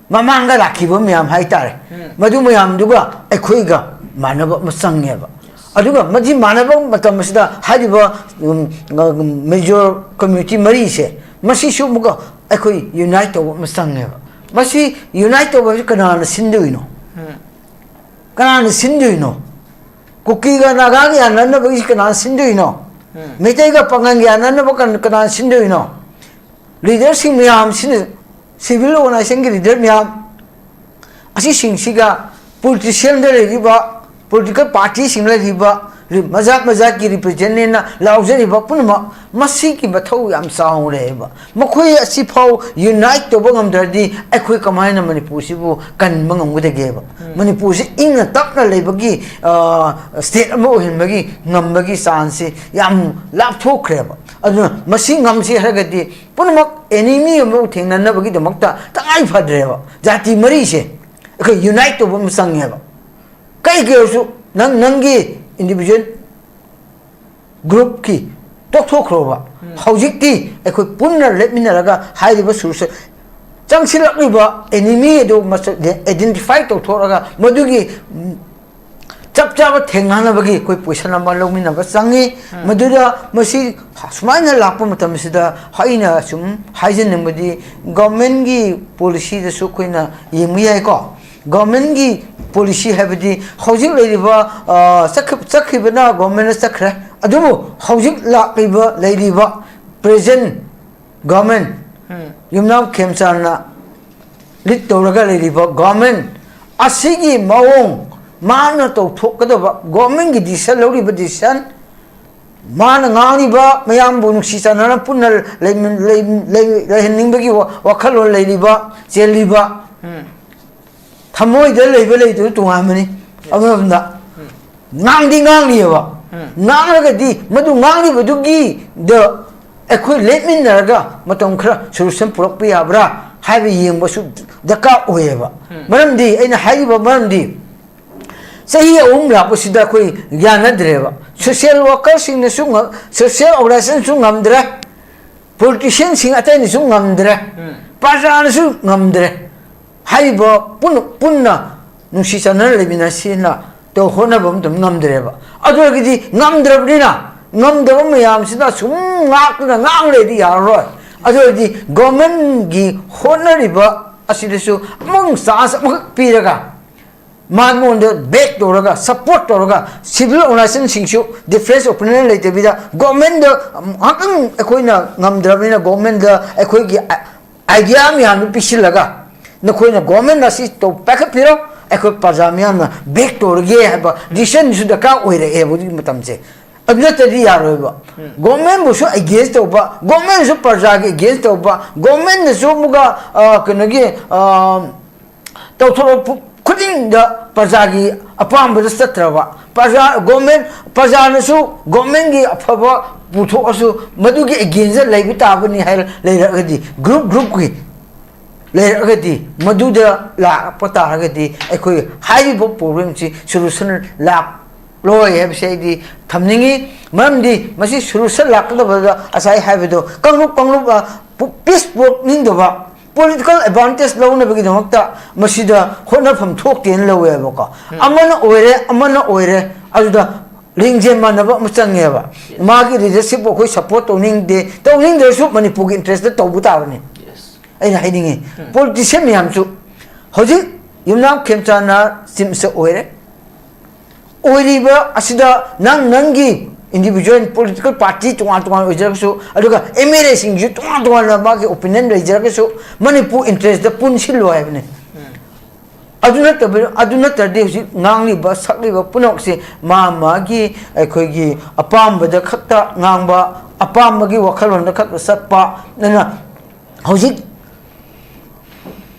ꯃꯃꯥꯡꯗ ꯂꯥꯛꯈꯤꯕ ꯃꯌꯥꯝ ꯍꯥꯏꯇꯥꯔꯦ, ꯎꯝ꯫ ꯃꯗꯨ ꯃꯌꯥꯝꯗꯨꯒ ꯑꯩꯈꯣꯏꯒ ꯃꯥꯟꯅꯕ ꯑꯃ ꯆꯪꯉꯦꯕ꯫ ꯑꯗꯨꯒ ꯃꯁꯤ ꯃꯥꯟꯅꯕ ꯃꯇꯝ ꯑꯁꯤꯗ ꯍꯥꯏꯔꯤꯕ, ꯎꯝ, ꯃꯦꯖꯣꯔ ꯀꯝꯃ꯭ꯌꯨꯅꯤꯇꯤ ꯃꯔꯤꯁꯦ, ꯃꯁꯤꯁꯨ ꯑꯃꯨꯛꯀ ꯑꯩꯈꯣꯏ ꯌꯨꯅꯥꯏꯠ ꯇꯧꯕ ꯑꯃ ꯆꯪꯉꯦꯕ꯫ ꯃꯁꯤ ꯌꯨꯅꯥꯏꯠ ꯇꯧꯕ ꯍꯥꯏꯕꯁꯤ ꯀꯅꯥꯅ ꯁꯤꯟꯗꯣꯏꯅꯣ? ꯎꯝ꯫ ꯀꯅꯥꯅ ꯁꯤꯟꯗꯣꯏꯅꯣ? ꯀꯨꯀꯤꯒ ꯅꯥꯒꯥꯒ ꯌꯥꯅꯅꯕꯒꯤ ꯀꯅꯥꯅ ꯁꯤꯟꯗꯣꯏꯅꯣ? ꯎꯝ꯫ ꯃꯩꯇꯩꯒ ꯄꯥꯉꯜꯒ ꯌꯥꯅꯅꯕ ꯀꯟ-, ꯀꯅꯥꯅ ꯁꯤꯟꯗꯣꯏꯅꯣ? ꯂꯤꯗꯔꯁꯤꯡ ꯃꯌꯥꯝꯁꯤꯅ, ꯁꯤꯚꯤꯜ ꯑꯣꯔꯒꯅꯥꯏꯖꯦꯁꯟꯒꯤ ꯂꯤꯗꯔ ꯃꯌꯥꯝ, ꯑꯁꯤꯁꯤꯡꯁꯤꯒ ꯄꯣꯂꯤꯇꯤꯁꯤꯌꯥꯟꯗ ꯂꯩꯔꯤꯕ, ꯄꯣꯂꯤꯇꯤꯀꯦꯜ ꯄꯥꯔꯇꯤꯁꯤꯡ ꯂꯩꯔꯤꯕ, ꯔꯤ-, ꯃꯖꯥꯠ ꯃꯖꯥꯠꯀꯤ ꯔꯤꯄ꯭ꯔꯖꯦꯟꯇꯦꯇꯤꯚꯅ ꯂꯥꯎꯖꯔꯤꯕ ꯄꯨꯝꯅꯃꯛ, ꯃꯁꯤꯒꯤ ꯃꯊꯧ ꯌꯥꯝ ꯆꯥꯎꯅ ꯂꯩꯌꯦꯕ꯫ ꯃꯈꯣꯏ ꯑꯁꯤꯐꯥꯎ ꯌꯨꯅꯥꯏꯠ ꯇꯧꯕ ꯉꯝꯗ꯭ꯔꯗꯤ ꯑꯩꯈꯣꯏ ꯀꯃꯥꯏꯅ ꯃꯅꯤꯄꯨꯔꯁꯤꯕꯨ ꯀꯟꯕ ꯉꯝꯒꯗꯒꯦꯕ? ꯎꯝ꯫ ꯃꯅꯤꯄꯨꯔꯁꯤ ꯏꯪꯅ ꯇꯞꯅ ꯂꯩꯕꯒꯤ, ꯑ, ꯁ꯭ꯇꯦꯠ ꯑꯃ ꯑꯣꯏꯍꯟꯕꯒꯤ ꯉꯝꯕꯒꯤ ꯆꯥꯟꯁꯁꯤ ꯌꯥꯝ ꯂꯥꯞꯊꯣꯛꯈ꯭ꯔꯦꯕ꯫ ꯑꯗꯨꯅ ꯃꯁꯤ ꯉꯝꯁꯤ ꯍꯥꯏꯔꯒꯗꯤ ꯄꯨꯝꯅꯃꯛ ꯑꯦꯅꯤꯃꯤ ꯑꯃꯕꯨ ꯊꯦꯡꯅꯅꯕꯒꯤꯗꯃꯛꯇ ꯇꯉꯥꯏ ꯐꯗ꯭ꯔꯦꯕ꯫ ꯖꯥꯇꯤ ꯃꯔꯤꯁꯦ ꯑꯩꯈꯣꯏ ꯌꯨꯅꯥꯏꯠ ꯇꯧꯕ ꯑꯃ ꯆꯪꯉꯦꯕ꯫ ꯀꯩꯒꯤ ꯑꯣꯏꯔꯁꯨ ꯅꯪ ꯅꯪꯒꯤ ꯏꯟꯗꯤꯚꯤꯖꯨꯋꯦꯜ ꯒ꯭ꯔꯨꯞꯀꯤ ꯇꯣꯛꯊꯣꯛꯈ꯭ꯔꯣꯕ꯫ ꯎꯝ꯫ ꯍꯧꯖꯤꯛꯇꯤ ꯑꯩꯈꯣꯏ ꯄꯨꯟꯅ ꯂꯦꯞꯃꯤꯟꯅꯔꯒ ꯍꯥꯏꯔꯤꯕ ꯁꯨꯔꯁꯦ ꯆꯪꯁꯤꯜꯂꯛꯂꯤꯕ ꯑꯦꯅꯤꯃꯤ ꯑꯗꯨ ꯃꯁꯛ ꯑꯥꯏꯗꯦꯟꯇꯤꯐꯥꯏ ꯇꯧꯊꯣꯛꯂꯒ ꯃꯗꯨꯒꯤ, ꯎꯝ, ꯆꯞ ꯆꯥꯕ ꯊꯦꯡꯅꯅꯕꯒꯤ ꯑꯩꯈꯣꯏ ꯄꯣꯖꯤꯁꯟ ꯑꯃ ꯂꯧꯃꯤꯟꯅꯕ ꯆꯪꯉꯤ꯫ ꯎꯝ꯫ ꯃꯗꯨꯗ ꯃꯁꯤ ꯁꯨꯃꯥꯏꯅ ꯂꯥꯛꯄ ꯃꯇꯝꯁꯤꯗ ꯑꯩꯅ ꯁꯨꯝ ꯍꯥꯏꯖꯅꯤꯡꯕꯗꯤ ꯒꯣꯔꯃꯦꯟꯒꯤ ꯄꯣꯂꯤꯁꯤꯗꯁꯨ ꯑꯩꯈꯣꯏꯅ ꯌꯦꯡꯕ ꯌꯥꯏꯀꯣ꯫ ꯒꯣꯔꯃꯦꯟꯒꯤ ꯄꯣꯂꯤꯁꯤ ꯍꯥꯏꯕꯗꯤ ꯍꯧꯖꯤꯛ ꯂꯩꯔꯤꯕ, ꯑ, ꯆꯠꯈ-, ꯆꯠꯈꯤꯕꯅ ꯒꯣꯔꯃꯦꯟꯗ ꯆꯠꯈ꯭ꯔꯦ, ꯑꯗꯨꯕꯨ ꯍꯧꯖꯤꯛ ꯂꯥꯛꯂꯤꯕ, ꯂꯩꯔꯤꯕ ꯄ꯭ꯔꯦꯖꯦꯟ ꯒꯣꯔꯃꯦꯟ, ꯎꯝ꯫ ꯌꯨꯝꯅꯥꯝ ꯈꯦꯝꯆꯥꯟꯅ ꯂꯤꯗ ꯇꯧꯔꯒ ꯂꯩꯔꯤꯕ ꯒꯣꯔꯃꯦꯟ ꯑꯁꯤꯒꯤ ꯃꯑꯣꯡ, ꯃꯥꯅ ꯇꯧꯊꯣꯛꯀꯗꯕ, ꯒꯣꯔꯃꯦꯟꯒꯤ ꯗꯤꯁꯤꯁꯟ ꯂꯧꯔꯤꯕ ꯗꯤꯁꯤꯁꯟ, ꯃꯥꯅ ꯉꯥꯡꯂꯤꯕ ꯃꯌꯥꯝꯕꯨ ꯅꯨꯡꯁꯤ ꯆꯥꯟꯅꯅ ꯄꯨꯟꯅ ꯂꯩꯃꯤꯟ-, ꯂꯩ-, ꯂꯩ-, ꯂꯩꯍꯟꯅꯤꯡꯕꯒꯤ ꯋꯥ-, ꯋꯥꯈꯜꯂꯣꯟ ꯂꯩꯔꯤꯕ, ꯆꯦꯜꯂꯤꯕ, ꯎꯝ꯫ ꯊꯃꯣꯏꯗ ꯂꯩꯕ ꯂꯩꯇꯕ ꯇꯣꯉꯥꯟꯕꯅꯤ꯫ ꯑꯃꯔꯣꯝꯗ ꯉꯥꯡꯗꯤ ꯉꯥꯡꯂꯤꯑꯕ꯫ ꯉꯥꯡꯂꯒꯗꯤ ꯃꯗꯨ ꯉꯥꯡꯂꯤꯕꯗꯨꯒꯤꯗ ꯑꯩꯈꯣꯏ ꯂꯦꯞꯃꯤꯟꯅꯔꯒ ꯃꯇꯝ ꯈꯔ ꯁꯣꯂꯨꯁꯟ ꯄꯨꯔꯛꯄ ꯌꯥꯕ꯭ꯔꯥ ꯍꯥꯏꯕ ꯌꯦꯡꯕꯁꯨ ꯗꯔꯀꯥꯔ ꯑꯣꯏꯌꯦꯕ꯫ ꯃꯔꯝꯗꯤ ꯑꯩꯅ ꯍꯥꯏꯔꯤꯕ ꯃꯔꯝꯗꯤ ꯆꯍꯤ ꯑꯍꯨꯝ ꯂꯥꯛꯄꯁꯤꯗ ꯑꯩꯈꯣꯏ ꯌꯥꯅꯗ꯭ꯔꯦꯕ꯫ ꯁꯣꯁꯤꯌꯦꯜ ꯋꯥꯔꯀꯔꯁꯤꯡꯅꯁꯨ ꯉ-, ꯁꯣꯁꯤꯌꯦꯜ ꯑꯣꯔꯒꯅꯥꯏꯖꯦꯁꯟꯁꯨ ꯉꯝꯗ꯭ꯔꯦ, ꯄꯣꯂꯤꯇꯤꯁꯤꯌꯥꯟꯁꯤꯡ ꯑꯇꯩꯅꯁꯨ ꯉꯝꯗ꯭ꯔꯦ, ꯄ꯭ꯔꯖꯥꯅꯁꯨ ꯉꯝꯗ꯭ꯔꯦ꯫ ꯍꯥꯏꯔꯤꯕ ꯄꯨꯟ-, ꯄꯨꯟꯅ ꯅꯨꯡꯁꯤ ꯆꯥꯟꯅꯅ ꯂꯩꯃꯤꯟꯅꯁꯤꯅ ꯇꯧ ꯍꯣꯠꯅꯕ ꯑꯃꯇ ꯉꯝꯗ꯭ꯔꯦꯕ꯫ ꯑꯗꯨ ꯑꯣꯏꯔꯒꯗꯤ ꯉꯝꯗ꯭ꯔꯕꯅꯤꯅ ꯉꯝꯗꯕ ꯃꯌꯥꯝꯁꯤꯅ ꯁꯨꯝ ꯉꯥꯛꯇꯨꯅ ꯉꯥꯡ ꯂꯩꯗꯤ ꯌꯥꯔꯔꯣꯏ꯫ ꯑꯗꯨ ꯑꯣꯏꯔꯗꯤ ꯒꯣꯔꯃꯦꯟꯒꯤ ꯍꯣꯠꯅꯔꯤꯕ ꯑꯁꯤꯗꯁꯨ ꯑꯃꯨꯛ ꯆꯥꯟꯁ ꯑꯃꯈꯛ ꯄꯤꯔꯒ ꯃꯉꯣꯟꯗ ꯕꯦꯛ ꯇꯧꯔꯒ, ꯁꯞꯄꯣꯔꯠ ꯇꯧꯔꯒ, ꯁꯤꯚꯤꯜ ꯑꯣꯔꯒꯅꯥꯏꯖꯦꯁꯟꯁꯤꯡꯁꯨ ꯗꯤꯐꯦꯟꯁ ꯑꯣꯄꯤꯅꯤꯌꯟ ꯂꯩꯇꯕꯤꯗ ꯒꯣꯔꯃꯦꯟꯗ ꯉꯥꯏꯍꯥꯛꯇꯪ ꯑꯩꯈꯣꯏꯅ ꯉꯝꯗ꯭ꯔꯕꯅꯤꯅ ꯒꯣꯔꯃꯦꯟꯗ ꯑꯩꯈꯣꯏꯒꯤ ꯑꯥꯏꯗꯤꯌꯥ ꯃꯌꯥꯝꯗꯨ ꯄꯤꯁꯤꯜꯂꯒ ꯅꯈꯣꯏꯅ ꯒꯣꯔꯃꯦꯟ ꯑꯁꯤ ꯇꯧ ꯄꯥꯏꯈꯠꯄꯤꯔꯣ, ꯑꯩꯈꯣꯏ ꯄ꯭ꯔꯖꯥ ꯃꯤꯌꯥꯝꯅ ꯕꯦꯛ ꯇꯧꯔꯒꯦ ꯍꯥꯏꯕ ꯗꯤꯁꯤꯖꯟꯁꯨ ꯗꯔꯀꯥꯔ ꯑꯣꯏꯔꯛꯑꯦꯕ ꯍꯧꯖꯤꯛꯀꯤ ꯃꯇꯝꯁꯦ꯫ ꯑꯗꯨ ꯅꯠꯇ꯭ꯔꯗꯤ ꯌꯥꯔꯣꯏꯕ꯫ ꯒꯣꯔꯃꯦꯟꯕꯨꯁꯨ ꯑꯦꯒꯦꯟꯁ ꯇꯧꯕ, ꯒꯣꯔꯃꯦꯟꯁꯨ ꯄ꯭ꯔꯖꯥꯒꯤ ꯑꯦꯒꯦꯟꯁ ꯇꯧꯕ, ꯒꯣꯔꯃꯦꯟꯅꯁꯨ ꯑꯃꯨꯛꯀ, ꯑ, ꯀꯩꯅꯣꯒꯤ, ꯑ, ꯇꯧꯊꯣꯔꯛꯄ ꯈꯨꯗꯤꯡꯗ ꯄ꯭ꯔꯖꯥꯒꯤ ꯑꯄꯥꯝꯕꯗ ꯆꯠꯇ꯭ꯔꯕ, ꯄ꯭ꯔꯖꯥ, ꯒꯣꯔꯃꯦꯟ, ꯄ꯭ꯔꯖꯥꯅꯁꯨ ꯒꯣꯔꯃꯦꯟꯒꯤ ꯑꯐꯕ ꯄꯨꯊꯣꯛꯑꯁꯨ ꯃꯗꯨꯒꯤ ꯑꯦꯒꯦꯟꯁꯇ ꯂꯩꯕ ꯇꯥꯕꯅꯤ ꯍꯥꯏꯔ ꯂꯩꯔꯒꯗꯤ, ꯒ꯭ꯔꯨꯞ ꯒ꯭ꯔꯨꯞꯀꯤ ꯂꯩꯔꯒꯗꯤ, ꯃꯗꯨꯗ ꯂꯥꯛꯄ ꯇꯥꯔꯒꯗꯤ ꯑꯩꯈꯣꯏ ꯍꯥꯏꯔꯤꯕ ꯄ꯭ꯔꯣꯕ꯭ꯂꯦꯝꯁꯤ ꯁꯣꯂꯨꯁꯟ ꯂꯥꯛꯂꯣꯏ ꯍꯥꯏꯕꯁꯤ ꯑꯩꯗꯤ ꯊꯝꯅꯤꯡꯉꯤ꯫ ꯃꯔꯝꯗꯤ ꯃꯁꯤ ꯁꯣꯂꯨꯁꯟ ꯂꯥꯛꯀꯗꯕꯗ ꯉꯁꯥꯏ ꯍꯥꯏꯕꯗꯣ ꯀꯥꯡꯂꯨꯞ ꯀꯥꯡꯂꯨꯞ, ꯑ, ꯄꯨ-, ꯄꯤꯁ ꯄꯨꯔꯛꯅꯤꯡꯗꯕ, ꯄꯣꯂꯤꯇꯤꯀꯦꯜ ꯑꯦꯗꯚꯥꯟꯇꯦꯖ ꯂꯧꯅꯕꯒꯤꯗꯃꯛꯇ ꯃꯁꯤꯗ ꯍꯣꯠꯅꯐꯝ ꯊꯣꯛꯇꯦꯅ ꯂꯧꯋꯦꯕꯀꯣ꯫ ꯑꯃꯅ ꯑꯣꯏꯔꯦ, ꯑꯃꯅ ꯑꯣꯏꯔꯦ, ꯑꯗꯨꯗ ꯂꯤꯡꯖꯦꯜ ꯃꯥꯟꯅꯕ ꯑꯃ ꯆꯪꯉꯦꯕ꯫ ꯃꯥꯒꯤ ꯂꯤꯗꯔꯁꯤꯞ ꯑꯩꯈꯣꯏ ꯁꯞꯄꯣꯔꯠ ꯇꯧꯅꯤꯡꯗꯦ, ꯇꯧꯅꯤꯡꯗ꯭ꯔꯁꯨ ꯃꯅꯤꯄꯨꯔꯒꯤ ꯏꯟꯇꯔꯦꯁꯇ ꯇꯧꯕ ꯇꯥꯕꯅꯤ꯫ ꯑꯩꯅ ꯍꯥꯏꯅꯤꯡꯉꯤ, ꯄꯣꯂꯤꯇꯤꯁꯤꯌꯟ ꯃꯌꯥꯝꯁꯨ ꯍꯧꯖꯤꯛ ꯌꯨꯝꯅꯥꯝ ꯈꯦꯝꯆꯥꯟꯅ ꯆꯤꯞ ꯃꯤꯅꯤꯁꯇꯔ ꯑꯣꯏꯔꯦ꯫ ꯑꯣꯏꯔꯤꯕ ꯑꯁꯤꯗ ꯅꯪ ꯅꯪꯒꯤ ꯏꯟꯗꯤꯚꯤꯖꯨꯋꯦꯜ ꯄꯣꯂꯤꯇꯤꯀꯦꯜ ꯄꯥꯔꯇꯤ ꯇꯣꯉꯥꯟ ꯇꯣꯉꯥꯟ ꯑꯣꯏꯖꯔꯒꯁꯨ, ꯑꯗꯨꯒ ꯑꯦꯝ ꯑꯦꯜ ꯑꯦꯁꯤꯡꯁꯨ ꯇꯣꯉꯥꯟ ꯇꯣꯉꯥꯟꯅ ꯃꯥꯒꯤ ꯑꯣꯄꯤꯅꯤꯌꯟ ꯂꯩꯖꯔꯒꯁꯨ, ꯃꯅꯤꯄꯨꯔ ꯏꯟꯇꯔꯦꯁꯇ ꯄꯨꯟꯁꯤꯜꯂꯨ ꯍꯥꯏꯕꯅꯤ꯫ ꯑꯗꯨ ꯅꯠꯇꯕ, ꯑꯗꯨ ꯅꯠꯇ꯭ꯔꯗꯤ ꯍꯧꯖꯤꯛ ꯉꯥꯡꯂꯤꯕ ꯁꯛꯂꯤꯕ ꯄꯨꯝꯅꯃꯛꯁꯦ ꯃꯥ ꯃꯥꯒꯤ ꯑꯩꯈꯣꯏꯒꯤ ꯑꯄꯥꯝꯕꯗ ꯈꯛꯇ ꯉꯥꯡꯕ, ꯑꯄꯥꯝꯕꯒꯤ ꯋꯥꯈꯜꯂꯣꯟꯗ ꯈꯛꯇ ꯆꯠꯄ꯫ ꯑꯗꯨꯅ ꯍꯧꯖꯤꯛ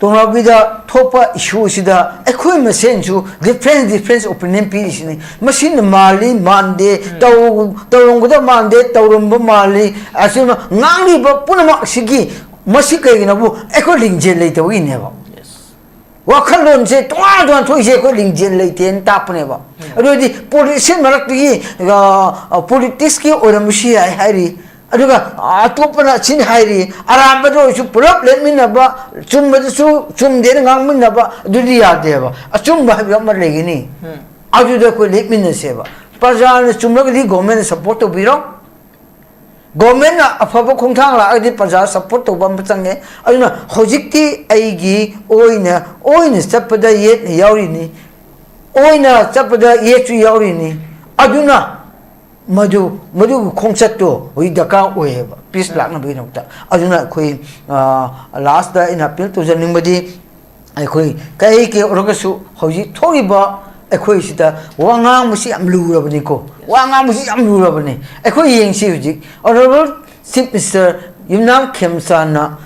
ꯇꯣꯉꯥꯟꯕꯤꯗ ꯊꯣꯛꯄ issue ꯑꯁꯤꯗ ꯑꯩꯈꯣꯏ ꯃꯁꯦꯟꯁꯨ difference difference opinion ꯄꯤꯔꯤꯁꯤꯅꯤ꯫ ꯃꯁꯤꯅ ꯃꯥꯜꯂꯤ, ꯃꯥꯟꯗꯦ, ꯇꯧ-, ꯇꯧꯔꯝꯒꯗꯕ ꯃꯥꯟꯗꯦ, ꯇꯧꯔꯝꯕ ꯃꯥꯜꯂꯤ꯫ ꯑꯁꯤꯅ ꯉꯥꯡꯂꯤꯕ ꯄꯨꯝꯅꯃꯛ ꯑꯁꯤꯒꯤ, ꯃꯁꯤ ꯀꯩꯒꯤꯅꯣꯕꯨ ꯑꯩꯈꯣꯏ ꯂꯤꯡꯖꯦꯜ ꯂꯩꯇꯕꯒꯤꯅꯦꯕ꯫ ꯋꯥꯈꯜꯂꯣꯟꯁꯦ ꯇꯣꯉꯥꯟ ꯇꯣꯉꯥꯟ ꯊꯣꯛꯏꯁꯦ ꯑꯩꯈꯣꯏ ꯂꯤꯡꯖꯦꯜ ꯂꯩꯇꯦꯅ ꯇꯥꯛꯄꯅꯦꯕ꯫ ꯑꯗꯨ ꯑꯣꯏꯔꯗꯤ politician ꯃꯔꯛꯇꯒꯤ, ꯑ, politics ꯀꯤ ꯑꯣꯏꯔꯝꯕꯁꯨ ꯌꯥꯏ ꯍꯥꯏꯔꯤ꯫ ꯑꯗꯨꯒ ꯑꯇꯣꯞꯄꯅ ꯁꯤꯅꯤ ꯍꯥꯏꯔꯤ, ꯑꯔꯥꯟꯕꯗ ꯑꯣꯏꯔꯁꯨ ꯄꯨꯂꯞ ꯂꯦꯞꯃꯤꯟꯅꯕ, ꯆꯨꯝꯕꯗꯁꯨ ꯆꯨꯝꯗꯦꯅ ꯉꯥꯡꯃꯤꯟꯅꯕ, ꯑꯗꯨꯗꯤ ꯌꯥꯗꯦꯕ꯫ ꯑꯆꯨꯝꯕ ꯍꯥꯏꯕ ꯑꯃ ꯂꯩꯒꯅꯤ꯫ ꯑꯗꯨꯗ ꯑꯩꯈꯣꯏ ꯂꯦꯞꯃꯤꯟꯅꯁꯦꯕ꯫ ꯄ꯭ꯔꯖꯥꯅ ꯆꯨꯝꯂꯒꯗꯤ government ꯅ support ꯇꯧꯕꯤꯔꯣ, government ꯅ ꯑꯐꯕ ꯈꯣꯡꯊꯥꯡ ꯂꯥꯛꯑꯒꯗꯤ ꯄ꯭ꯔꯖꯥ support ꯇꯧꯕ ꯑꯃ ꯆꯪꯉꯦ꯫ ꯑꯗꯨꯅ ꯍꯧꯖꯤꯛꯇꯤ ꯑꯩꯒꯤ ꯑꯣꯏꯅ, ꯑꯣꯏꯅ ꯆꯠꯄꯗ ꯌꯦꯠꯅ ꯌꯥꯎꯔꯤꯅꯤ, ꯑꯣꯏꯅ ꯆꯠꯄꯗ ꯌꯦꯠꯁꯨ ꯌꯥꯎꯔꯤꯅꯤ꯫ ꯑꯗꯨꯅ ꯃꯗꯨ, ꯃꯗꯨꯒꯤ ꯈꯣꯡꯆꯠꯇꯣ ꯍꯧꯖꯤꯛ ꯗꯔꯀꯥꯔ ꯑꯣꯏꯌꯦꯕ peace ꯂꯥꯛꯅꯕꯒꯤꯗꯃꯛꯇ꯫ ꯑꯗꯨꯅ ꯑꯩꯈꯣꯏ, ꯑ, last ꯇ ꯑꯩꯅ appeal ꯇꯧꯖꯅꯤꯡꯕꯗꯤ, ꯑꯩꯈꯣꯏ ꯀꯩ ꯀꯩ ꯑꯣꯏꯔꯒꯁꯨ ꯍꯧꯖꯤꯛ ꯊꯣꯛꯏꯕ ꯑꯩꯈꯣꯏꯁꯤꯗ ꯋꯥ ꯉꯥꯡꯕꯁꯤ ꯌꯥꯝ ꯂꯨꯔꯕꯅꯤꯀꯣ꯫ ꯋꯥ ꯉꯥꯡꯕꯁꯤ ꯌꯥꯝ ꯂꯨꯔꯕꯅꯤ꯫ ꯑꯩꯈꯣꯏ ꯌꯦꯡꯁꯤ ꯍꯧꯖꯤꯛ Honourable Chief Minister Yumnam ꯈꯦꯝꯆꯥꯟꯅ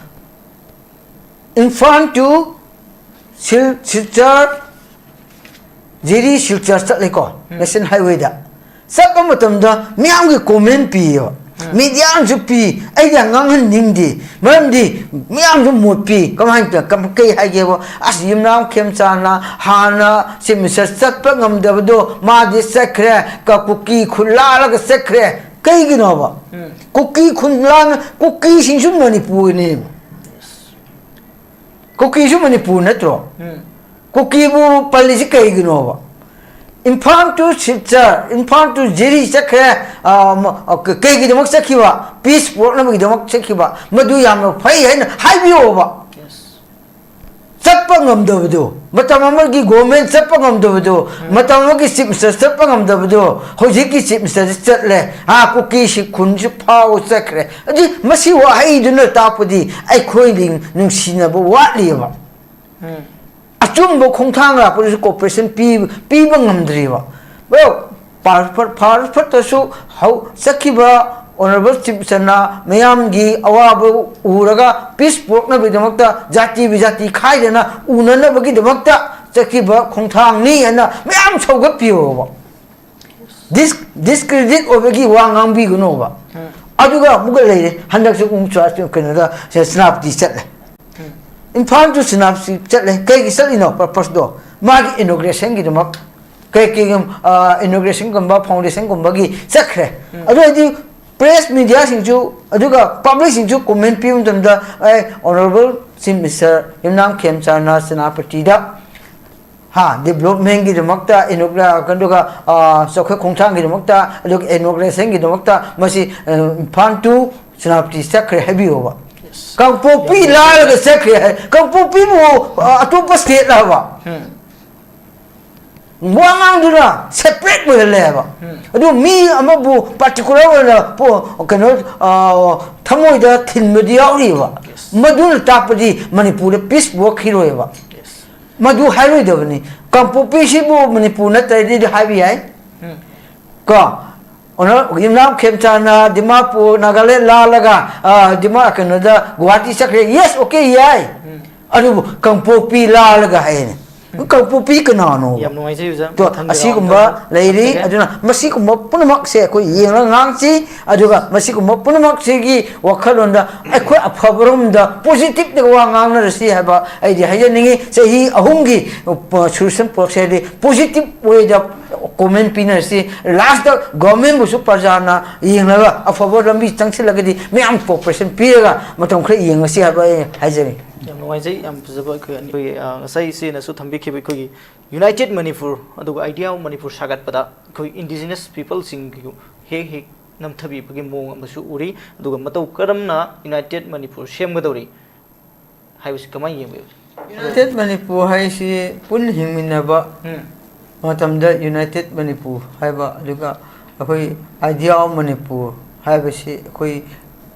Imphal to Sil-, Silchar, Jiri Silchar ꯆꯠꯂꯦꯀꯣ, national highway ꯗ꯫ ꯆꯠꯄ ꯃꯇꯝꯗ ꯃꯤꯌꯥꯝꯒꯤ comment ꯄꯤꯌꯦꯕ꯫ Media ꯅꯁꯨ ꯄꯤ, ꯑꯩꯗꯤ ꯌꯥꯝ ꯉꯥꯡꯍꯟꯅꯤꯡꯗꯦ꯫ ꯃꯔꯝꯗꯤ ꯃꯤꯌꯥꯝꯁꯨ ꯃꯣꯠ ꯄꯤ꯫ ꯀꯃꯥꯏꯅ ꯇꯧ-, ꯀꯝ-, ꯀꯩ ꯍꯥꯏꯒꯦꯕ? "ꯑꯁ, ꯌꯨꯝꯅꯥꯝ ꯈꯦꯝꯆꯥꯟꯅ ꯍꯥꯟꯅ Chief Minister ꯆꯠꯄ ꯉꯝꯗꯕꯗꯣ ꯃꯥꯗꯤ ꯆꯠꯈ꯭ꯔꯦ, ꯀ-, ꯀꯨꯀꯤ ꯈꯨꯜ ꯂꯥꯜꯂꯒ ꯆꯠꯈ꯭ꯔꯦ"꯫ ꯀꯩꯒꯤꯅꯣꯕ? ꯀꯨꯀꯤ ꯈꯨꯜ ꯂꯥꯟ-, ꯀꯨꯀꯤꯁꯤꯡꯁꯨ ꯃꯅꯤꯄꯨꯔꯅꯦꯕ꯫ ꯀꯨꯀꯤꯁꯨ ꯃꯅꯤꯄꯨꯔ ꯅꯠꯇ꯭ꯔꯣ? ꯀꯨꯀꯤꯕꯨ ꯄꯜꯂꯤꯁꯤ ꯀꯩꯒꯤꯅꯣꯕ? Imphal to Silchar, Imphal to ꯖꯤꯔꯤ ꯆꯠꯈ꯭ꯔꯦ, ꯑ, ꯃ-, ꯑ, ꯀ-, ꯀꯩꯒꯤꯗꯃꯛ ꯆꯠꯈꯤꯕ? Peace ꯄꯨꯔꯛꯅꯕꯒꯤꯗꯃꯛ ꯆꯠꯈꯤꯕ꯫ ꯃꯗꯨ ꯌꯥꯝꯅ ꯐꯩ ꯍꯥꯏꯅ ꯍꯥꯏꯕꯤꯌꯣꯕ꯫ ꯆꯠꯄ ꯉꯝꯗꯕꯗꯣ, ꯃꯇꯝ ꯑꯃꯒꯤ government ꯆꯠꯄ ꯉꯝꯗꯕꯗꯣ, ꯃꯇꯝ ꯑꯃꯒꯤ Chief Minister ꯆꯠꯄ ꯉꯝꯗꯕꯗꯣ, ꯍꯧꯖꯤꯛꯀꯤ Chief Minister ꯁꯤ ꯆꯠꯂꯦ, ꯑꯥ, ꯀꯨꯀꯤꯁꯤ ꯈꯨꯟꯁꯤ ꯐꯥꯎ ꯆꯠꯈ꯭ꯔꯦ꯫ ꯑꯗꯨ ꯃꯁꯤ ꯋꯥꯍꯩꯗꯨꯅ ꯇꯥꯛꯄꯗꯤ ꯑꯩꯈꯣꯏ ꯅꯨꯡꯁꯤꯅꯕ ꯋꯥꯠꯂꯤꯑꯕ꯫ ꯑꯆꯨꯝꯕ ꯈꯣꯡꯊꯥꯡ ꯂꯥꯛꯄꯗꯁꯨ cooperation ꯄꯤ-, ꯄꯤꯕ ꯉꯝꯗ꯭ꯔꯤꯕ꯫ Well, ꯐꯔ-, ꯐꯔ-, ꯐꯔ-, ꯐꯠꯇ꯭ꯔꯁꯨ ꯍꯧ-, ꯆꯠꯈꯤꯕ Honorable Chief Minister ꯅ ꯃꯌꯥꯝꯒꯤ ꯑꯋꯥꯕ ꯎꯔꯒ peace ꯄꯨꯔꯛꯅꯕꯒꯤꯗꯃꯛꯇ, ꯖꯥꯇꯤ ꯕꯤꯖꯥꯇꯤ ꯈꯥꯏꯗꯅ ꯎꯅꯅꯕꯒꯤꯗꯃꯛꯇ ꯆꯠꯈꯤꯕ ꯈꯣꯡꯊꯥꯡꯅꯤ ꯍꯥꯏꯅ ꯃꯌꯥꯝ ꯁꯧꯒꯠꯄꯤꯌꯣꯕ꯫ Dis- discredit ꯑꯣꯏꯕꯒꯤ ꯋꯥ ꯉꯥꯡꯕꯤꯒꯅꯣꯕ꯫ ꯑꯗꯨꯒ ꯑꯃꯨꯛꯀ ꯂꯩꯔꯦ, ꯍꯟꯗꯛꯁꯨ ꯑꯃꯨꯛ ꯆꯨꯔꯥ- ꯀꯩꯅꯣꯗ ꯁꯦ-, ꯁꯦꯅꯥꯄꯇꯤ ꯆꯠꯂꯦ꯫ ꯏꯝꯐꯥꯜ to ꯁꯦꯅꯥꯄꯇꯤ ꯆꯠꯂꯦ꯫ ꯀꯩꯒꯤ ꯆꯠꯂꯤꯅꯣ purpose ꯗꯣ? ꯃꯥꯒꯤ inauguration ꯒꯤꯗꯃꯛ, ꯀꯩ ꯀꯩꯒꯨꯝ inauguration ꯒꯨꯝꯕ, foundation ꯒꯨꯝꯕꯒꯤ ꯆꯠꯈ꯭ꯔꯦ꯫ ꯑꯗꯨ ꯑꯣꯏꯗꯤ press media ꯁꯤꯡꯁꯨ, ꯑꯗꯨꯒ public ꯁꯤꯡꯁꯨ comment ꯄꯤꯕ ꯃꯇꯝꯗ, ꯑꯦ, Honorable Chief Minister ꯌꯨꯝꯅꯥꯝ ꯈꯦꯝꯆꯥꯟꯅ ꯁꯦꯅꯥꯄꯇꯤꯗ, ꯍꯥ, development ꯒꯤꯗꯃꯛꯇ, inauguration, ꯑꯗꯨꯒ, ꯑ, ꯆꯥꯎꯈꯠ ꯈꯣꯡꯊꯥꯡꯒꯤꯗꯃꯛꯇ, ꯑꯗꯨꯒ inauguration ꯒꯤꯗꯃꯛꯇ ꯃꯁꯤ, ꯑ, ꯏꯝꯐꯥꯜ to ꯁꯦꯅꯥꯄꯇꯤ ꯆꯠꯈ꯭ꯔꯦ ꯍꯥꯏꯕꯤꯌꯣꯕ꯫ ꯀꯥꯡꯄꯣꯛꯄꯤ ꯂꯥꯜꯂꯒ ꯆꯠꯈ꯭ꯔꯦ ꯍꯥꯏ꯫ ꯀꯥꯡꯄꯣꯛꯄꯤꯕꯨ, ꯑ, ꯑꯇꯣꯞꯄ state ꯂꯕ? ꯋꯥ ꯉꯥꯡꯗꯨꯅ separate ꯑꯣꯏꯍꯜꯂꯦ ꯍꯥꯏꯕ꯫ ꯑꯗꯨ ꯃꯤ ꯑꯃꯕꯨ particular ꯑꯣꯏꯅ ꯄꯣ-, ꯀꯩꯅꯣ, ꯑ, ꯊꯃꯣꯏꯗ ꯊꯤꯟꯕꯗꯤ ꯌꯥꯎꯔꯤꯕ꯫ ꯃꯗꯨꯅ ꯇꯥꯛꯄꯗꯤ ꯃꯅꯤꯄꯨꯔꯗ peace ꯄꯨꯔꯛꯈꯤꯔꯣꯏꯕ꯫ ꯃꯗꯨ ꯍꯥꯏꯔꯣꯏꯗꯕꯅꯤ꯫ ꯀꯥꯡꯄꯣꯛꯄꯤꯁꯤꯕꯨ ꯃꯅꯤꯄꯨꯔ ꯅꯠꯇ꯭ꯔꯗꯤ ꯍꯥꯏꯕ ꯌꯥꯏ꯫ ꯀꯣ? ꯑꯣꯅꯔ ꯌꯨꯝꯅꯥꯝ ꯈꯦꯝꯆꯥꯟꯅ ꯗꯤꯃꯥꯄꯨꯔ, ꯅꯥꯒꯥꯂꯦꯟ ꯂꯥꯜꯂꯒ, ꯑ, ꯗꯤꯃꯥ-, ꯀꯩꯅꯣꯗ ꯒꯨꯋꯥꯍꯥꯇꯤ ꯆꯠꯈ꯭ꯔꯦ꯫ Yes, okay, ꯌꯥꯏ꯫ ꯑꯗꯨꯕꯨ ꯀꯥꯡꯄꯣꯛꯄꯤ ꯂꯥꯜꯂꯒ ꯍꯥꯏꯅꯦ꯫ ꯀꯥꯡꯄꯣꯛꯄꯤ ꯀꯅꯥꯅꯣ? ꯌꯥꯝ ꯅꯨꯡꯉꯥꯏꯖꯩ ꯑꯣꯖꯥ꯫ ꯇꯣ, ꯃꯊꯪꯒꯤ ꯑꯁꯤꯒꯨꯝꯕ round ꯗ ꯂꯩꯔꯤ꯫ ꯍꯥꯞꯆꯒꯦ꯫ ꯑꯗꯨꯅ ꯃꯁꯤꯒꯨꯝꯕ ꯄꯨꯝꯅꯃꯛꯁꯦ ꯑꯩꯈꯣꯏ ꯌꯦꯡꯂꯒ ꯉꯥꯡꯁꯤ꯫ ꯑꯗꯨꯒ ꯃꯁꯤꯒꯨꯝꯕ ꯄꯨꯝꯅꯃꯛꯁꯤꯒꯤ ꯋꯥꯈꯜꯂꯣꯟꯗ ꯑꯩꯈꯣꯏ ꯑꯐꯕꯔꯣꯝꯗ positive ꯇ ꯋꯥ ꯉꯥꯡꯅꯔꯁꯤ ꯍꯥꯏꯕ ꯑꯩꯗꯤ ꯍꯥꯏꯖꯅꯤꯡꯉꯤ꯫ ꯆꯍꯤ ꯑꯍꯨꯝꯒꯤ, ꯑ, solution ꯄꯨꯔꯛꯁꯦ ꯍꯥꯏꯗꯤ positive way ꯗ comment ꯄꯤꯅꯔꯁꯤ꯫ Last ꯇ government ꯕꯨꯁꯨ ꯄ꯭ꯔꯖꯥꯅ ꯌꯦꯡꯂꯒ ꯑꯐꯕ ꯂꯝꯕꯤ ꯆꯪꯁꯤꯜꯂꯒꯗꯤ ꯃꯌꯥꯝ cooperation ꯄꯤꯔꯒ ꯃꯇꯝ ꯈꯔ ꯌꯦꯡꯉꯁꯤ ꯍꯥꯏꯕ ꯑꯩ ꯍꯥꯏꯖꯔꯤ꯫ ꯌꯥꯝ ꯅꯨꯡꯉꯥꯏꯖꯩ, ꯌꯥꯝ ꯐꯖꯕ ꯑꯩꯈꯣꯏ ꯑꯅꯤ-, ꯑꯩꯈꯣꯏꯒꯤ, ꯑ, ꯉꯁꯥꯏ ꯏꯆꯦꯅꯁꯨ ꯊꯝꯕꯤꯈꯤꯕ ꯑꯩꯈꯣꯏꯒꯤ United ꯃꯅꯤꯄꯨꯔ, ꯑꯗꯨꯒ Idea of ꯃꯅꯤꯄꯨꯔ ꯁꯥꯒꯠꯄꯗ ꯑꯩꯈꯣꯏ indigenous people ꯁꯤꯡꯒꯤ ꯍꯦꯛ ꯍꯦꯛ ꯅꯝꯊꯕꯤꯕꯒꯤ ꯃꯑꯣꯡ ꯑꯃꯁꯨ ꯎꯔꯤ꯫ ꯑꯗꯨꯒ ꯃꯇꯧ ꯀꯔꯝꯅ United ꯃꯅꯤꯄꯨꯔ ꯁꯦꯝꯒꯗꯧꯔꯤ ꯍꯥꯏꯕꯁꯤ ꯀꯃꯥꯏꯅ ꯌꯦꯡꯕꯤꯕꯒꯦ? United ꯃꯅꯤꯄꯨꯔ ꯍꯥꯏꯁꯤ ꯄꯨꯟꯅ ꯍꯤꯡꯃꯤꯟꯅꯕ ꯎꯝ꯫ ꯃꯇꯝꯗ United ꯃꯅꯤꯄꯨꯔ ꯍꯥꯏꯕ, ꯑꯗꯨꯒ ꯑꯩꯈꯣꯏ Idea of ꯃꯅꯤꯄꯨꯔ ꯍꯥꯏꯕꯁꯤ ꯑꯩꯈꯣꯏ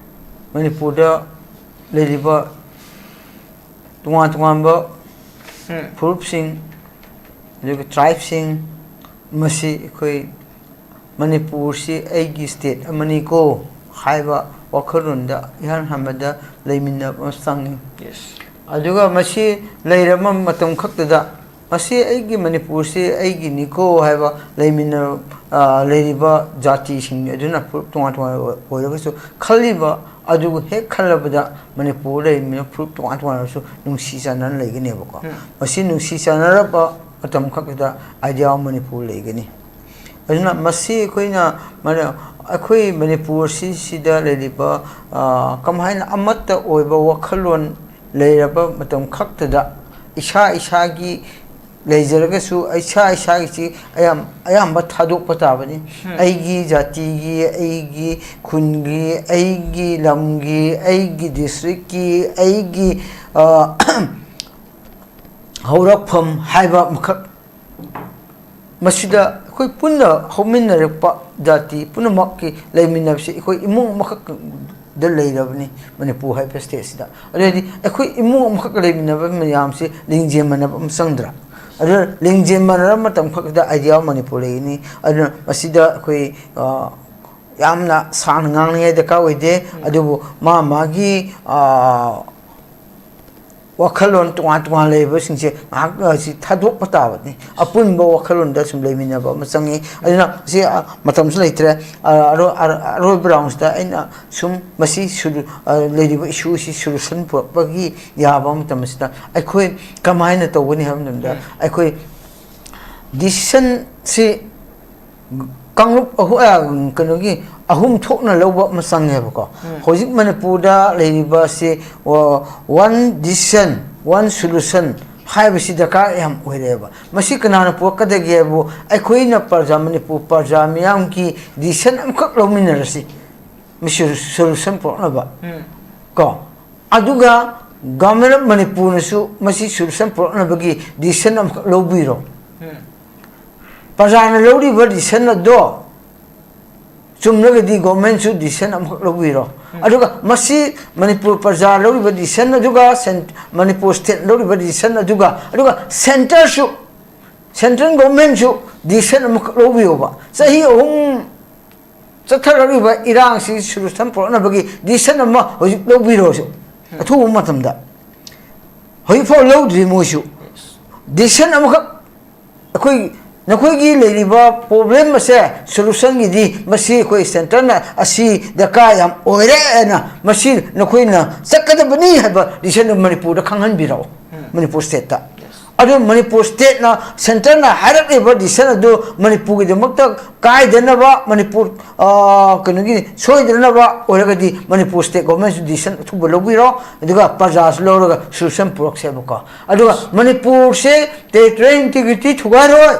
ꯃꯅꯤꯄꯨꯔꯗ ꯂꯩꯔꯤꯕ ꯇꯣꯉꯥꯟ ꯇꯣꯉꯥꯟꯕ ꯎꯝ꯫ ꯐꯨꯔꯨꯞꯁꯤꯡ, ꯑꯗꯨꯒ tribe ꯁꯤꯡ, ꯃꯁꯤ ꯑꯩꯈꯣꯏ ꯃꯅꯤꯄꯨꯔꯁꯤ ꯑꯩꯒꯤ state ꯑꯃꯅꯤꯀꯣ ꯍꯥꯏꯕ ꯋꯥꯈꯜꯂꯣꯟꯗ ꯏꯍꯥꯟ ꯍꯥꯟꯕꯗ ꯂꯩꯃꯤꯟꯅꯕ ꯑꯃ ꯆꯪꯉꯤ꯫ Yes. ꯑꯗꯨꯒ ꯃꯁꯤ ꯂꯩꯔꯕ ꯃꯇꯝ ꯈꯛꯇꯗ ꯃꯁꯤ ꯑꯩꯒꯤ ꯃꯅꯤꯄꯨꯔꯁꯤ ꯑꯩꯒꯤꯅꯤꯀꯣ ꯍꯥꯏꯕ ꯂꯩꯃꯤꯟꯅ-, ꯑ, ꯂꯩꯔꯤꯕ ꯖꯥꯇꯤꯁꯤꯡ ꯑꯗꯨꯅ ꯐꯨꯔꯨꯞ ꯇꯣꯉꯥꯟ ꯇꯣꯉꯥꯟꯕ ꯑꯣꯏꯔꯒꯁꯨ ꯈꯜꯂꯤꯕ ꯑꯗꯨ ꯍꯦꯛ ꯈꯜꯂꯕꯗ ꯃꯅꯤꯄꯨꯔ ꯂꯩꯔꯤꯕ ꯐꯨꯔꯨꯞ ꯇꯣꯉꯥꯟ ꯇꯣꯉꯥꯟꯕꯁꯨ ꯅꯨꯡꯁꯤ ꯆꯥꯟꯅꯅ ꯂꯩꯒꯅꯦꯕꯀꯣ꯫ ꯎꯝ. ꯃꯁꯤ ꯅꯨꯡꯁꯤ ꯆꯥꯟꯅꯔꯕ ꯃꯇꯝ ꯈꯛꯇꯗ Idea of Manipur ꯂꯩꯒꯅꯤ꯫ ꯑꯗꯨꯅ ꯃꯁꯤ ꯑꯩꯈꯣꯏꯅ ꯃꯅ-, ꯑꯩꯈꯣꯏ ꯃꯅꯤꯄꯨꯔ ꯑꯁꯤꯁꯤꯗ ꯂꯩꯔꯤꯕ, ꯑ, ꯀꯃꯥꯏꯅ ꯑꯃꯠꯇ ꯑꯣꯏꯕ ꯋꯥꯈꯜꯂꯣꯟ ꯂꯩꯔꯕ ꯃꯇꯝ ꯈꯛꯇꯗ ꯏꯁꯥ ꯏꯁꯥꯒꯤ ꯂꯩꯖꯔꯒꯁꯨ ꯏꯁꯥ ꯏꯁꯥꯒꯤꯁꯤ ꯑꯌꯥꯝ-, ꯑꯌꯥꯝꯕ ꯊꯥꯗꯣꯛꯄ ꯇꯥꯕꯅꯤ꯫ ꯎꯝ. ꯑꯩꯒꯤ ꯖꯥꯇꯤꯒꯤ, ꯑꯩꯒꯤ ꯈꯨꯟꯒꯤ, ꯑꯩꯒꯤ ꯂꯝꯒꯤ, ꯑꯩꯒꯤ districtꯀꯤ, ꯑꯩꯒꯤ, ꯑ, ꯍꯧꯔꯛꯐꯝ ꯍꯥꯏꯕ ꯑꯃꯈꯛ ꯃꯁꯤꯗ ꯑꯩꯈꯣꯏ ꯄꯨꯟꯅ ꯍꯧꯃꯤꯟꯅꯔꯛꯄ ꯖꯥꯇꯤ ꯄꯨꯝꯅꯃꯛꯀꯤ ꯂꯩꯃꯤꯟꯅꯕꯁꯤ ꯑꯩꯈꯣꯏ ꯏꯃꯨꯡ ꯑꯃꯈꯛꯇ ꯂꯩꯔꯕꯅꯤ ꯃꯅꯤꯄꯨꯔ ꯍꯥꯏꯕ stateꯁꯤꯗ꯫ ꯑꯗꯨꯗꯤ ꯑꯩꯈꯣꯏ ꯏꯃꯨꯡ ꯑꯃꯈꯛꯇ ꯂꯩꯃꯤꯟꯅꯕ ꯃꯌꯥꯝꯁꯤ ꯂꯤꯡꯖꯦꯜ ꯃꯥꯟꯅꯕ ꯑꯃ ꯆꯪꯗ꯭ꯔꯥ? ꯑꯗꯨꯅ ꯂꯤꯡꯖꯦꯜ ꯃꯥꯟꯅꯔꯕ ꯃꯇꯝ ꯈꯛꯇꯗ Idea of Manipur ꯂꯩꯒꯅꯤ꯫ ꯑꯗꯨꯅ ꯃꯁꯤꯗ ꯑꯩꯈꯣꯏ, ꯑ, ꯌꯥꯝꯅ ꯁꯥꯡꯅ ꯉꯥꯡꯅꯤꯡꯉꯥꯏ ꯗꯔꯀꯥꯔ ꯑꯣꯏꯗꯦ꯫ ꯑꯗꯨꯕꯨ ꯃꯥ ꯃꯥꯒꯤ, ꯑ, ꯋꯥꯈꯜꯂꯣꯟ ꯇꯣꯉꯥꯟ ꯇꯣꯉꯥꯟ ꯂꯩꯕꯁꯤꯡꯁꯦ ꯉꯥꯏꯍꯥꯛ, ꯑ, ꯁꯤ ꯊꯥꯗꯣꯛꯄ ꯇꯥꯕꯅꯤ꯫ ꯑꯄꯨꯟꯕ ꯋꯥꯈꯜꯂꯣꯟꯗ ꯁꯨꯝ ꯂꯩꯃꯤꯟꯅꯕ ꯑꯃ ꯆꯪꯉꯤ꯫ ꯑꯗꯨꯅ ꯁꯤ, ꯑ, ꯃꯇꯝꯁꯨ ꯂꯩꯇ꯭ꯔꯦ꯫ ꯑ, ꯑꯔꯣ-, ꯑꯔ-, ꯑꯔꯣꯏꯕ roundꯁꯤꯗ ꯑꯩꯅ ꯁꯨꯝ ꯃꯁꯤ ꯁꯨ-, ꯑ, ꯂꯩꯔꯤꯕ issue ꯑꯁꯤ solution ꯄꯨꯔꯛꯄꯒꯤ ꯌꯥꯕ ꯃꯇꯝ ꯑꯁꯤꯗ ꯑꯩꯈꯣꯏ ꯀꯃꯥꯏꯅ ꯇꯧꯒꯅꯤ ꯍꯥꯏꯕ ꯃꯇꯝꯗ, ꯎꯝ. ꯑꯩꯈꯣꯏ decisionꯁꯤ ꯀꯥꯡꯂꯨꯞ ꯑꯍꯨ-, ꯑ, ꯀꯩꯅꯣꯒꯤ ꯑꯍꯨꯝ ꯊꯣꯛꯅ ꯂꯧꯕ ꯑꯃ ꯆꯪꯉꯦꯕꯀꯣ꯫ ꯎꯝ. ꯍꯧꯖꯤꯛ ꯃꯅꯤꯄꯨꯔꯗ ꯂꯩꯔꯤꯕ ꯑꯁꯤ, ꯑꯣ, one decision, one solution ꯍꯥꯏꯕꯁꯤ ꯗꯔꯀꯥꯔ ꯌꯥꯝ ꯑꯣꯏꯔꯦꯕ꯫ ꯃꯁꯤ ꯀꯅꯥꯅ ꯄꯨꯔꯛꯀꯗꯒꯦ ꯍꯥꯏꯕꯨ ꯑꯩꯈꯣꯏꯅ ꯄ꯭ꯔꯖꯥ, ꯃꯅꯤꯄꯨꯔ ꯄ꯭ꯔꯖꯥ ꯃꯤꯌꯥꯝꯒꯤ decision ꯑꯃꯈꯛ ꯂꯧꯃꯤꯟꯅꯔꯁꯤ꯫ ꯃꯁꯤ solution ꯄꯨꯔꯛꯅꯕ꯫ ꯎꯝ. ꯀꯣ? ꯑꯗꯨꯒ Government of ꯃꯅꯤꯄꯨꯔꯅꯁꯨ ꯃꯁꯤ solution ꯄꯨꯔꯛꯅꯕꯒꯤ decision ꯑꯃꯈꯛ ꯂꯧꯕꯤꯔꯣ꯫ ꯎꯝ. ꯄ꯭ꯔꯖꯥꯅ ꯂꯧꯔꯤꯕ decision ꯑꯗꯣ ꯆꯨꯝꯂꯒꯗꯤ governmentꯁꯨ decision ꯑꯃꯈꯛ ꯂꯧꯕꯤꯔꯣ꯫ ꯎꯝ. ꯑꯗꯨꯒ ꯃꯁꯤ ꯃꯅꯤꯄꯨꯔ ꯄ꯭ꯔꯖꯥ ꯂꯧꯔꯤꯕ decision ꯑꯗꯨꯒ cent-, ꯃꯅꯤꯄꯨꯔ state ꯂꯧꯔꯤꯕ decision ꯑꯗꯨꯒ, ꯑꯗꯨꯒ centreꯁꯨ, ꯁꯦꯟꯇ꯭ꯔꯦꯜ ꯒꯣꯔꯃꯦꯟꯁꯨ ꯗꯤꯁꯤꯖꯟ ꯑꯃꯈꯛ ꯂꯧꯕꯤꯌꯣꯕ꯫ ꯆꯍꯤ ꯑꯍꯨꯝ ꯆꯠꯊꯔꯛꯂꯤꯕ ꯏꯔꯥꯡꯁꯤ ꯁꯣꯂꯨꯁꯟ ꯄꯨꯔꯛꯅꯕꯒꯤ ꯗꯤꯁꯤꯖꯟ ꯑꯃ ꯍꯧꯖꯤꯛ ꯂꯧꯕꯤꯔꯣꯁꯨ, ꯑꯊꯨꯕ ꯃꯇꯝꯗ꯫ ꯍꯧꯖꯤꯛꯐꯥꯎ ꯂꯧꯗ꯭ꯔꯤ ꯃꯣꯏꯁꯨ꯫ ꯗꯤꯁꯤꯖꯟ ꯑꯃꯈꯛ, ꯑꯩꯈꯣꯏ, ꯅꯈꯣꯏꯒꯤ ꯂꯩꯔꯤꯕ ꯄ꯭ꯔꯣꯕ꯭ꯂꯦꯝ ꯑꯁꯦ ꯁꯣꯂꯨꯁꯟꯒꯤꯗꯤ ꯃꯁꯤ ꯑꯩꯈꯣꯏ ꯁꯦꯟꯇꯔꯅ ꯑꯁꯤ ꯗꯔꯀꯥꯔ ꯌꯥꯝ ꯑꯣꯏꯔꯦꯅ ꯃꯁꯤ ꯅꯈꯣꯏꯅ ꯆꯠꯀꯗꯕꯅꯤ ꯍꯥꯏꯕ ꯗꯤꯁꯤꯖꯟꯗꯨ ꯃꯅꯤꯄꯨꯔꯗ ꯈꯪꯍꯟꯕꯤꯔꯛꯑꯣ, ꯃꯅꯤꯄꯨꯔ ꯁ꯭ꯇꯦꯠꯇ꯫ ꯑꯗꯨ ꯃꯅꯤꯄꯨꯔ ꯁ꯭ꯇꯦꯠꯅ, ꯁꯦꯟꯇꯔꯅ ꯍꯥꯏꯔꯛꯂꯤꯕ ꯗꯤꯁꯤꯖꯟ ꯑꯗꯨ ꯃꯅꯤꯄꯨꯔꯒꯤꯗꯃꯛꯇ ꯀꯥꯏꯗꯅꯕ, ꯃꯅꯤꯄꯨꯔ, ꯑ, ꯀꯩꯅꯣꯒꯤ ꯁꯣꯏꯗꯅꯕ ꯑꯣꯏꯔꯒꯗꯤ ꯃꯅꯤꯄꯨꯔ ꯁ꯭ꯇꯦꯠ ꯒꯣꯔꯃꯦꯟꯁꯨ ꯗꯤꯁꯤꯖꯟ ꯑꯊꯨꯕ ꯂꯧꯕꯤꯔꯣ, ꯑꯗꯨꯒ ꯄ꯭ꯔꯖꯥꯁꯨ ꯂꯧꯔꯒ ꯁꯣꯂꯨꯁꯟ ꯄꯨꯔꯛꯁꯦꯕꯀꯣ꯫ ꯑꯗꯨꯒ ꯃꯅꯤꯄꯨꯔꯁꯦ ꯇꯦꯔꯤꯇꯣꯔꯤꯌꯦꯜ ꯏꯟꯇꯤꯒ꯭ꯔꯤꯇꯤ ꯊꯨꯒꯥꯏꯔꯣꯏ,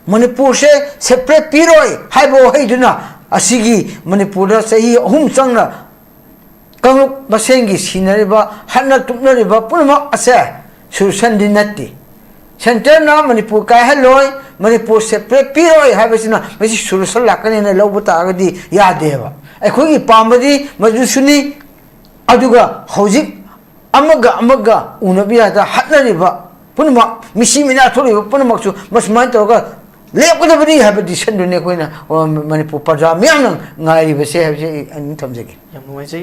ꯃꯅꯤꯄꯨꯔꯁꯦ ꯁꯦꯄꯔꯦꯠ ꯄꯤꯔꯣꯏ ꯍꯥꯏꯕ ꯋꯥꯍꯩꯗꯨꯅ ꯑꯁꯤꯒꯤ ꯃꯅꯤꯄꯨꯔꯗ ꯆꯍꯤ ꯑꯍꯨꯝ ꯆꯪꯅ ꯀꯥꯡꯂꯨꯞ ꯃꯁꯦꯟꯒꯤ ꯁꯤꯅꯔꯤꯕ, ꯍꯠꯅ ꯇꯨꯞꯅꯔꯤꯕ ꯄꯨꯝꯅꯃꯛ ꯑꯁꯦ ꯁꯣꯂꯨꯁꯟꯗꯤ ꯅꯠꯇꯦ꯫ ꯁꯦꯟꯇꯔꯅ ꯃꯅꯤꯄꯨꯔ ꯀꯥꯏꯍꯜꯂꯣꯏ, ꯃꯅꯤꯄꯨꯔ ꯁꯦꯄꯔꯦꯠ ꯄꯤꯔꯣꯏ ꯍꯥꯏꯕꯁꯤꯅ ꯃꯁꯤ ꯁꯣꯂꯨꯁꯟ ꯂꯥꯛꯀꯅꯦꯅ ꯂꯧꯕ ꯇꯥꯔꯒꯗꯤ ꯌꯥꯗꯦꯕ꯫ ꯑꯩꯈꯣꯏꯒꯤ ꯄꯥꯝꯕꯗꯤ ꯃꯗꯨꯁꯨꯅꯤ꯫ ꯑꯗꯨꯒ ꯍꯧꯖꯤꯛ ꯑꯃꯒ ꯑꯃꯒ ꯎꯅꯕ ꯌꯥꯗ ꯍꯠꯅꯔꯤꯕ ꯄꯨꯝꯅꯃꯛ, ꯃꯤꯁꯤ ꯃꯤꯅꯥ ꯊꯣꯛꯂꯤꯕ ꯄꯨꯝꯅꯃꯛꯁꯨ ꯃꯁꯨꯃꯥꯏꯅ ꯇꯧꯔꯒ ꯂꯦꯞꯀꯗꯕꯅꯤ ꯍꯥꯏꯕ ꯗꯤꯁꯤꯖꯟꯗꯨꯅꯤ ꯑꯩꯈꯣꯏꯅ, ꯑ, ꯃꯅꯤꯄꯨꯔ ꯄ꯭ꯔꯖꯥ ꯃꯤꯌꯥꯝꯅ ꯉꯥꯏꯔꯤꯕꯁꯦ ꯍꯥꯏꯕꯁꯦ ꯑꯩ ꯑꯗꯨꯝ ꯊꯝꯖꯒꯦ꯫ ꯌꯥꯝ ꯅꯨꯡꯉꯥꯏꯖꯩ꯫